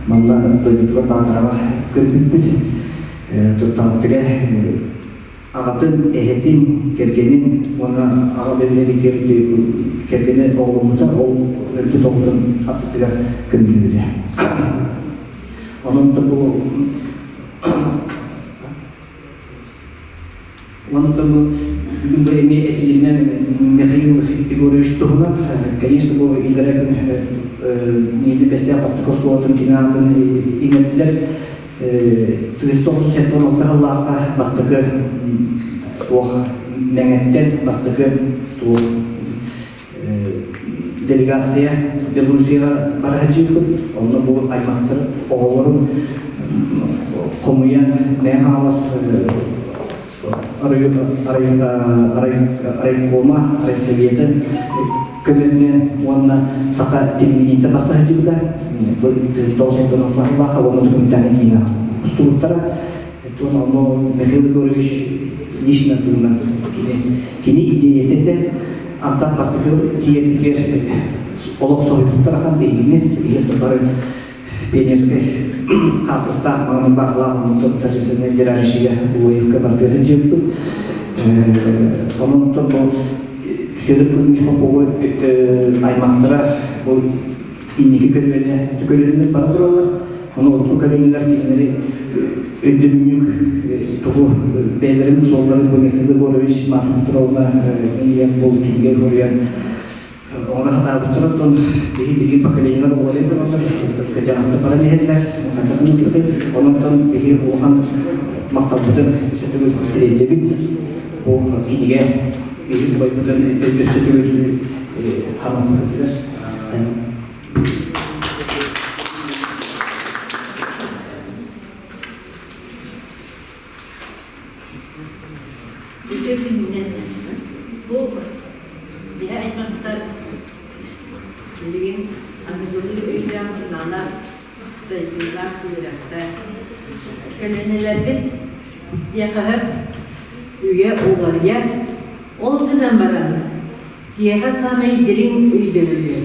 манна дойдутугар Баатараҕа көмпүппүт. Туттаҕыттыга аҕатын, эһэтин, кэргэнин уонна аҕа бэбиһэригэр кэргэнэ оҕоломмута, ол өлбүт оҕотун аттытыгар көмүллүбүтэ. Онон бу Онон бу бүгүн бу эмиэ этилинэн Михаил Егорович туһунан, конечно, бу иллэрээ күн Нижний Бэстээх бастакы оскуолатын кини аатын иҥэрдилэр. 1976 сыллаахха бастакы туох Мэҥэттэн бастакы туох делегация Белоруссияҕа бара сылдьыбыппыт. Онно бу аймахтар оҕолорун хомуйан Мэҥэ Хаҥалас райкома, райсоветын Көмөтүнэн уонна саха телевидениетэ баста сылдьыбыта. 1996 уонна документальнай киинэ устубуттара. Ону Михаил Егорович лично туһунан кини кини идеята этэ. Антан бастакы тиийэрбитигэр олох соһуйбуттар ахан биһигини биһиги бары пионерскай хаартыстаах маҥан баахылаах оннуттан торжественный Гераришига Луевка барытыгар сылдьыбыппыт. Онон бу Федор Кузьмич Попову аймахтара бу инники көлүөнэ көлүөнэлэр бара тураллар. Ону ордук көлүөнэлэр кинилэри өйдөбүнньүк тугу бэйэлэрин суолларын бу Михаил Егорович Марфа Петровна ийэм бу кинигэ хоруйан оҥоро сатаабыттар оттон биһи билигин поколениелар уолайа тураллар кырдьаҕастар баран иһэллэр онон биһи улахан махталбытын өссө төгүл тириэрдэбит бу кинигэ биһи убайбытын өссө төгүл халаммытыгар Үтүө күнүнэн бу биһи аймахтар билигин аныгылыы өйдөөх-санаалаах, сайдыылаах үөрэхтээх көлүөнэлэрбит диэхэ үйэ уларыйар. Ол гынан баран киэһэ саамай дириҥ өйдөбүлү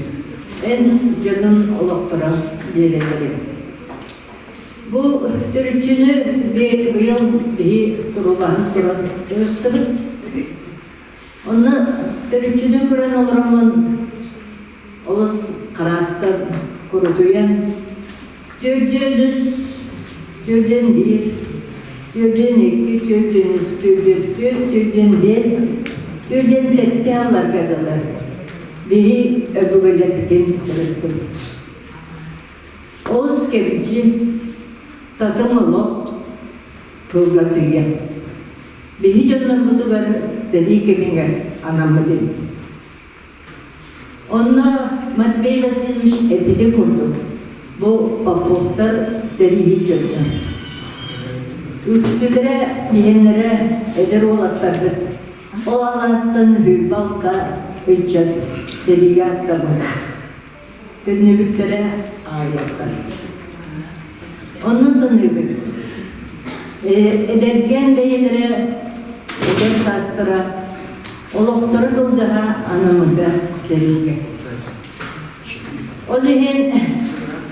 эн дьонун олохторо биэрэллэр эбит. Бу төрүччүнү быйыл биһи турулаһан туран ыһыктыбыт. Онно төрүччүнү көрөн олороммун олус хараастан курутуйан төрдүөн үс, төрдүөн биир, төрдүөн икки, төрдүөн үс, төрдүөн түөрт, төрдүөн биэс, төрдүөн сэттэ алларга дылы биһи өбүгэлэрбитин ырыттыбыт. Олус кэмчи, татым олох, кылгас үйэ. Биһи дьоннорбутугар сэрии кэмигэр анаммыт эбит. Онно Матвей Васильевич эппитин курдук, бу Поповтар сэрииһит дьоннор. Үксүлэрэ биһиэннэрэ эдэр уолаттарбыт. Ол алаастан Бүлбалта ыччат сэриигэ аттаммыт. Төннүбүттэрэ аҕыйахтар. Онно саныыбын, эдэркээн бэйэлэрэ эдэр саастара олохторо кылгаһа анаммыта сэриигэ. Ол иһин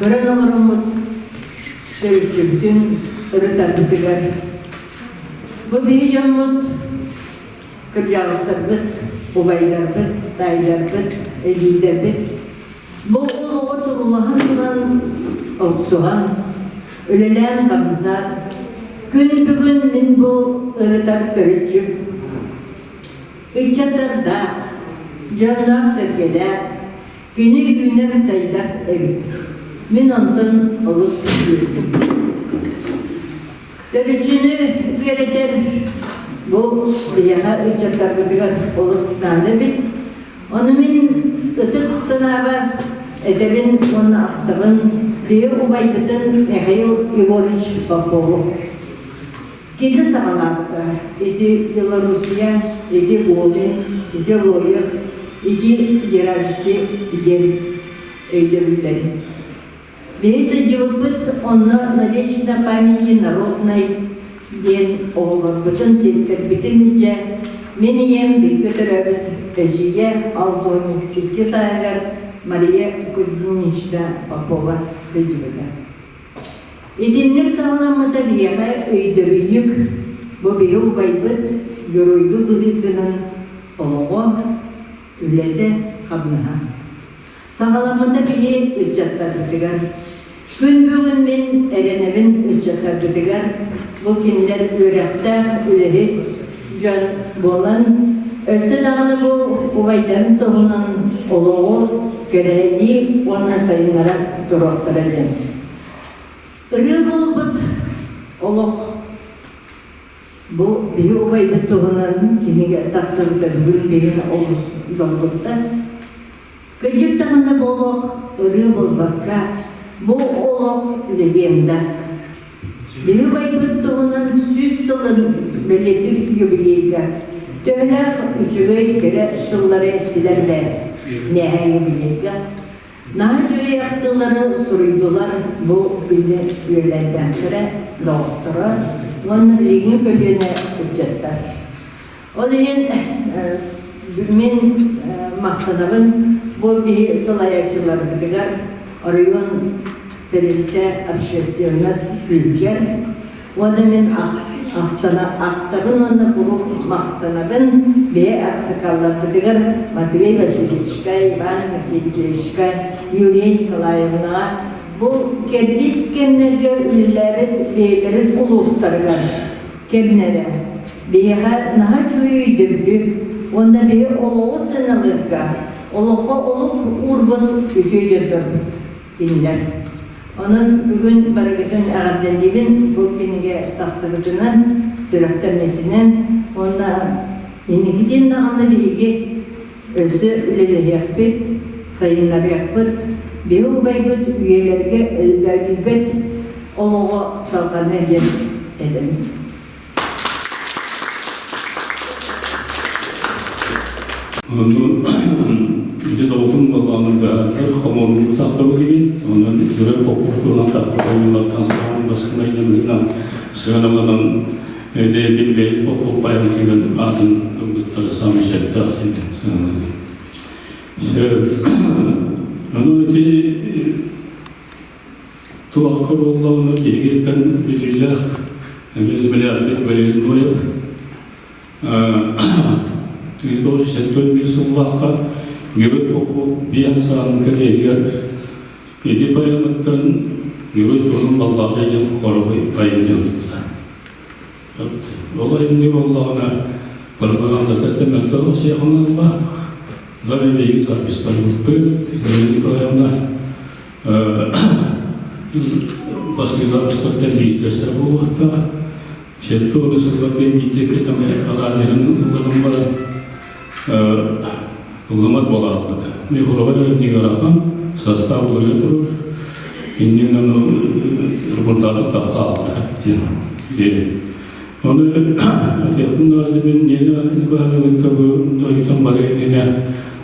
көрөн олороммут төрүччүбүтүн ырытарбытыгар бу биһи дьоммут кырдьаҕастарбыт, убайдарбыт, таайдарбыт, эдьиийдэрбит бу олоҕу туруулаһан туран охсуһан, үлэлээн-хамсаан, күн бүгүн мин бу ырытар төрүччүм ыччаттардаах, дьонноох-сэргэлээх, кини үүнэр-сайдар эбит. Мин онтон олус үөрдүм. Төрүччүнү үөрэтэр бу биһиэхэ ыччаттарбытыгар олус наада эбит. Ону мин ытык санаабар этэбин уонна ахтабын биһи убайбытын Михаил Егорович Попову. Кини саҕалаабыта ити Белоруссия, ити Волин, ити Лоев, ити Герашти диэн өйдөбүллэри. Биһи сылдьыбыппыт онно на вечной памяти народной диэн оҕолорбутун, сиэттэрбитин илдьэ мин ийэм бииргэ төрөөбүт эдьиийэ Алтони икки сааһыгар Мария Кузьминична Попова сылдьыбыта. Итинник саҕаламмыта биһиэхэ өйдөбүнньүк, бу биһи убайбыт геройдуу быһыытынан олоҕо, үлэтэ, хамнаһа. Саҕаламмыта биһи ыччаттарбытыгар. Күн бүгүн мин эрэнэбин ыччаттарбытыгар бу кинилэр үөрэхтээх үлэһит дьон буолан, өссө даҕаны бу убайдарын туһунан олоҕу кэрэһэлии уонна сайыннара туруохтара диэн. Ырыа буолбут олох бу биһи убайбыт туһунан кинигэ тахсыбыта бүгүн биһини олус долгутта. Кырдьык даҕаны бу олох ырыа буолбакка, бу олох легенда. Биһи убайбыт туһунан 100 сылын бэлиэтиир юбилейга төһөлөөх үчүгэй кэрэ сыллары эттилэр бээ. миэхэ юбилейга Наһаа үчүгэй ахтыылары суруйдулар бу кини үөлээннээхтэрэ, доҕотторо уонна билиҥҥи көлүөнэ ыччаттар. Ол иһин мин махтанабын бу биһи салайааччыларбытыгар оройуон тэрилтэ общественность күүһүгэр уонна мин ахтабын уонна куруук махтанабын бэйэ аксакалларбытыгар Матвей Васильевичка, Иван Иннокентьевичка, Юлия Николаевнаҕа бу кэрдиис кэмнэргэ үлэлээбит бэйэлэрин улуустарыгар кэмнэрэ биһиэхэ наһаа үчүгэй өйдөбүлү уонна биһи олоҕу сыаналыырга олоххо олук уурбут үтүө дьоннорбут кинилэр. Онон бүгүн барыгытын эҕэрдэлиибин бу кинигэ тахсыбытынан, сүрэхтэммитинэн уонна инникитин даҕаны биһиги өссө үлэлэһиэхпит, сайыннарыахпыт, биһи убайбыт үйэлэргэ өлбөөдүйбэт олоҕо салҕаныа диэн этэбин. Онон ити доҕотун балаҕаны баһаатар хомуурбут тахтабы дигин, онон Юрий Попов туһунан тахтабы саҕан баскынай ньымынан сыаналанан бэйбин бэйбит Попов байан аатын ылбыттара саамай сөптөөх диэн сыаналыыбын. Сөп. Ону ити Туохха буоллаҕына биһигиттэн билиилээх эмиэ землярбит Валерий Ноев 1971 сыллаахха Герой Попов биэн саҕан кэлиэгэр ити поэматтан Герой туһунан баллаада диэн хоровой айымньы ылбыта. Ол айымньы буоллаҕына пропагандата мөлтөх сыаханаллаах Дарья биһиги записьтарбыппыт Елена Николаевна Бастыылар биирдэстэрэ буолуохтаах. Сэттэ уон сылларга биирдэ кытамы араанньыһын ылларан баран ылламат буолаалбыта. Михайлова Нигарахан состав уларыйа турар. Иннинэн репортажы тахха диэн. Оны этиэхпин наадабын Нина Николаевна кытта бу дойдутан бары иннинэ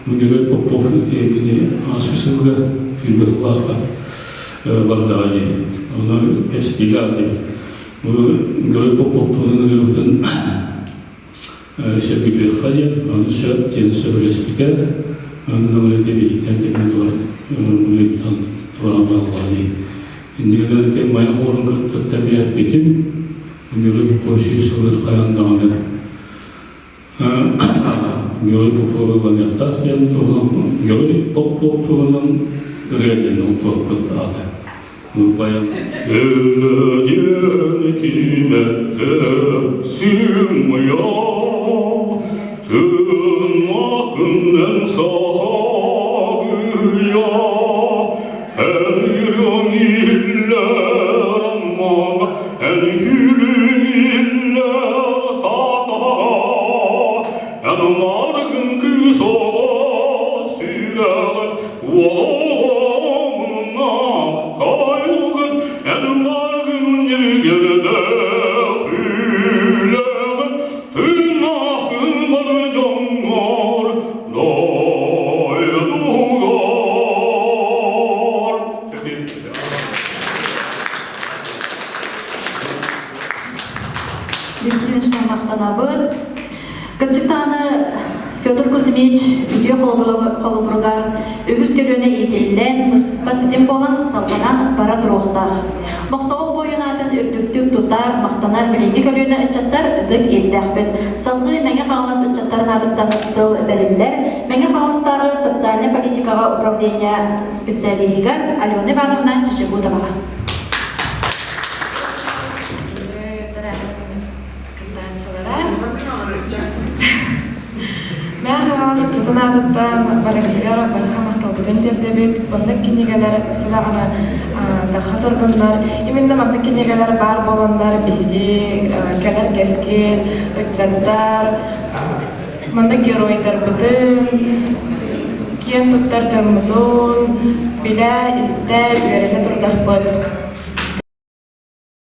Герой Попов кини ааспыт сылга күүрбэ сыллаахха бардаҕа дии. Ону кэпсэтиилээх дии. Бу Герой Попов туһунан ырыабытын сөргүтүөххэ диэн, ону сөп диэн сөбүлэспитэ. Онно бары биһиктэн тимир туоран бараллаҕа дии. Иннигинэн ким майа хуорун кытта тэбиэппитим. Герой Попов сүүс сылы хайаан даҕаны Герой Попов ылланыахтаах диэн туһунан Герой Попов туһунан ырыа диэн туохпут аата. Баян Өлө кимэтэ сымыйа Тынмахыннан сахабыйа Эн иллэр аммаға Эн күлүң иллэр татаға Эн маргын күүс ола сүрәлер Олоғына кайылгыр Эн маргын ергерде хүләг Тынахын бар жоңгор дойдугар Викторовичтан махтанабыт. Кырдьыктааны Федор Кузьмич үтүө холобуругар үгүс көлүөнэ иитиллэн, быстыспат ситим буолан салҕанан бара туруохтаах. Мохсоҕол буойун аатын үрдүктүк тутар, махтанар билиҥҥи көлүөнэ ыччаттар ытык иэстээхпит. Салгыы Мэҥэ Хаҥалас ыччаттарын аатыттан тыл бэриллэр. Мэҥэ Хаҥаластааҕы социальнай политикаҕа управление специалиһыгар Алена Ивановна Чичигутоваҕа. Мэҥэ Хаҥалас ыччатын аатыттан барыгытыгар барҕа махталбытын тиэрдэбит. Маннык кинигэлэр өссө даҕаны дахха турдуннар. Именно маннык кинигэлэр баар буоланнар биһиги кэлэр кэскил, ыччаттар маннык геройдарбытын, киэн туттар дьоммутун билэ, истэ, үөрэнэ турдахпыт.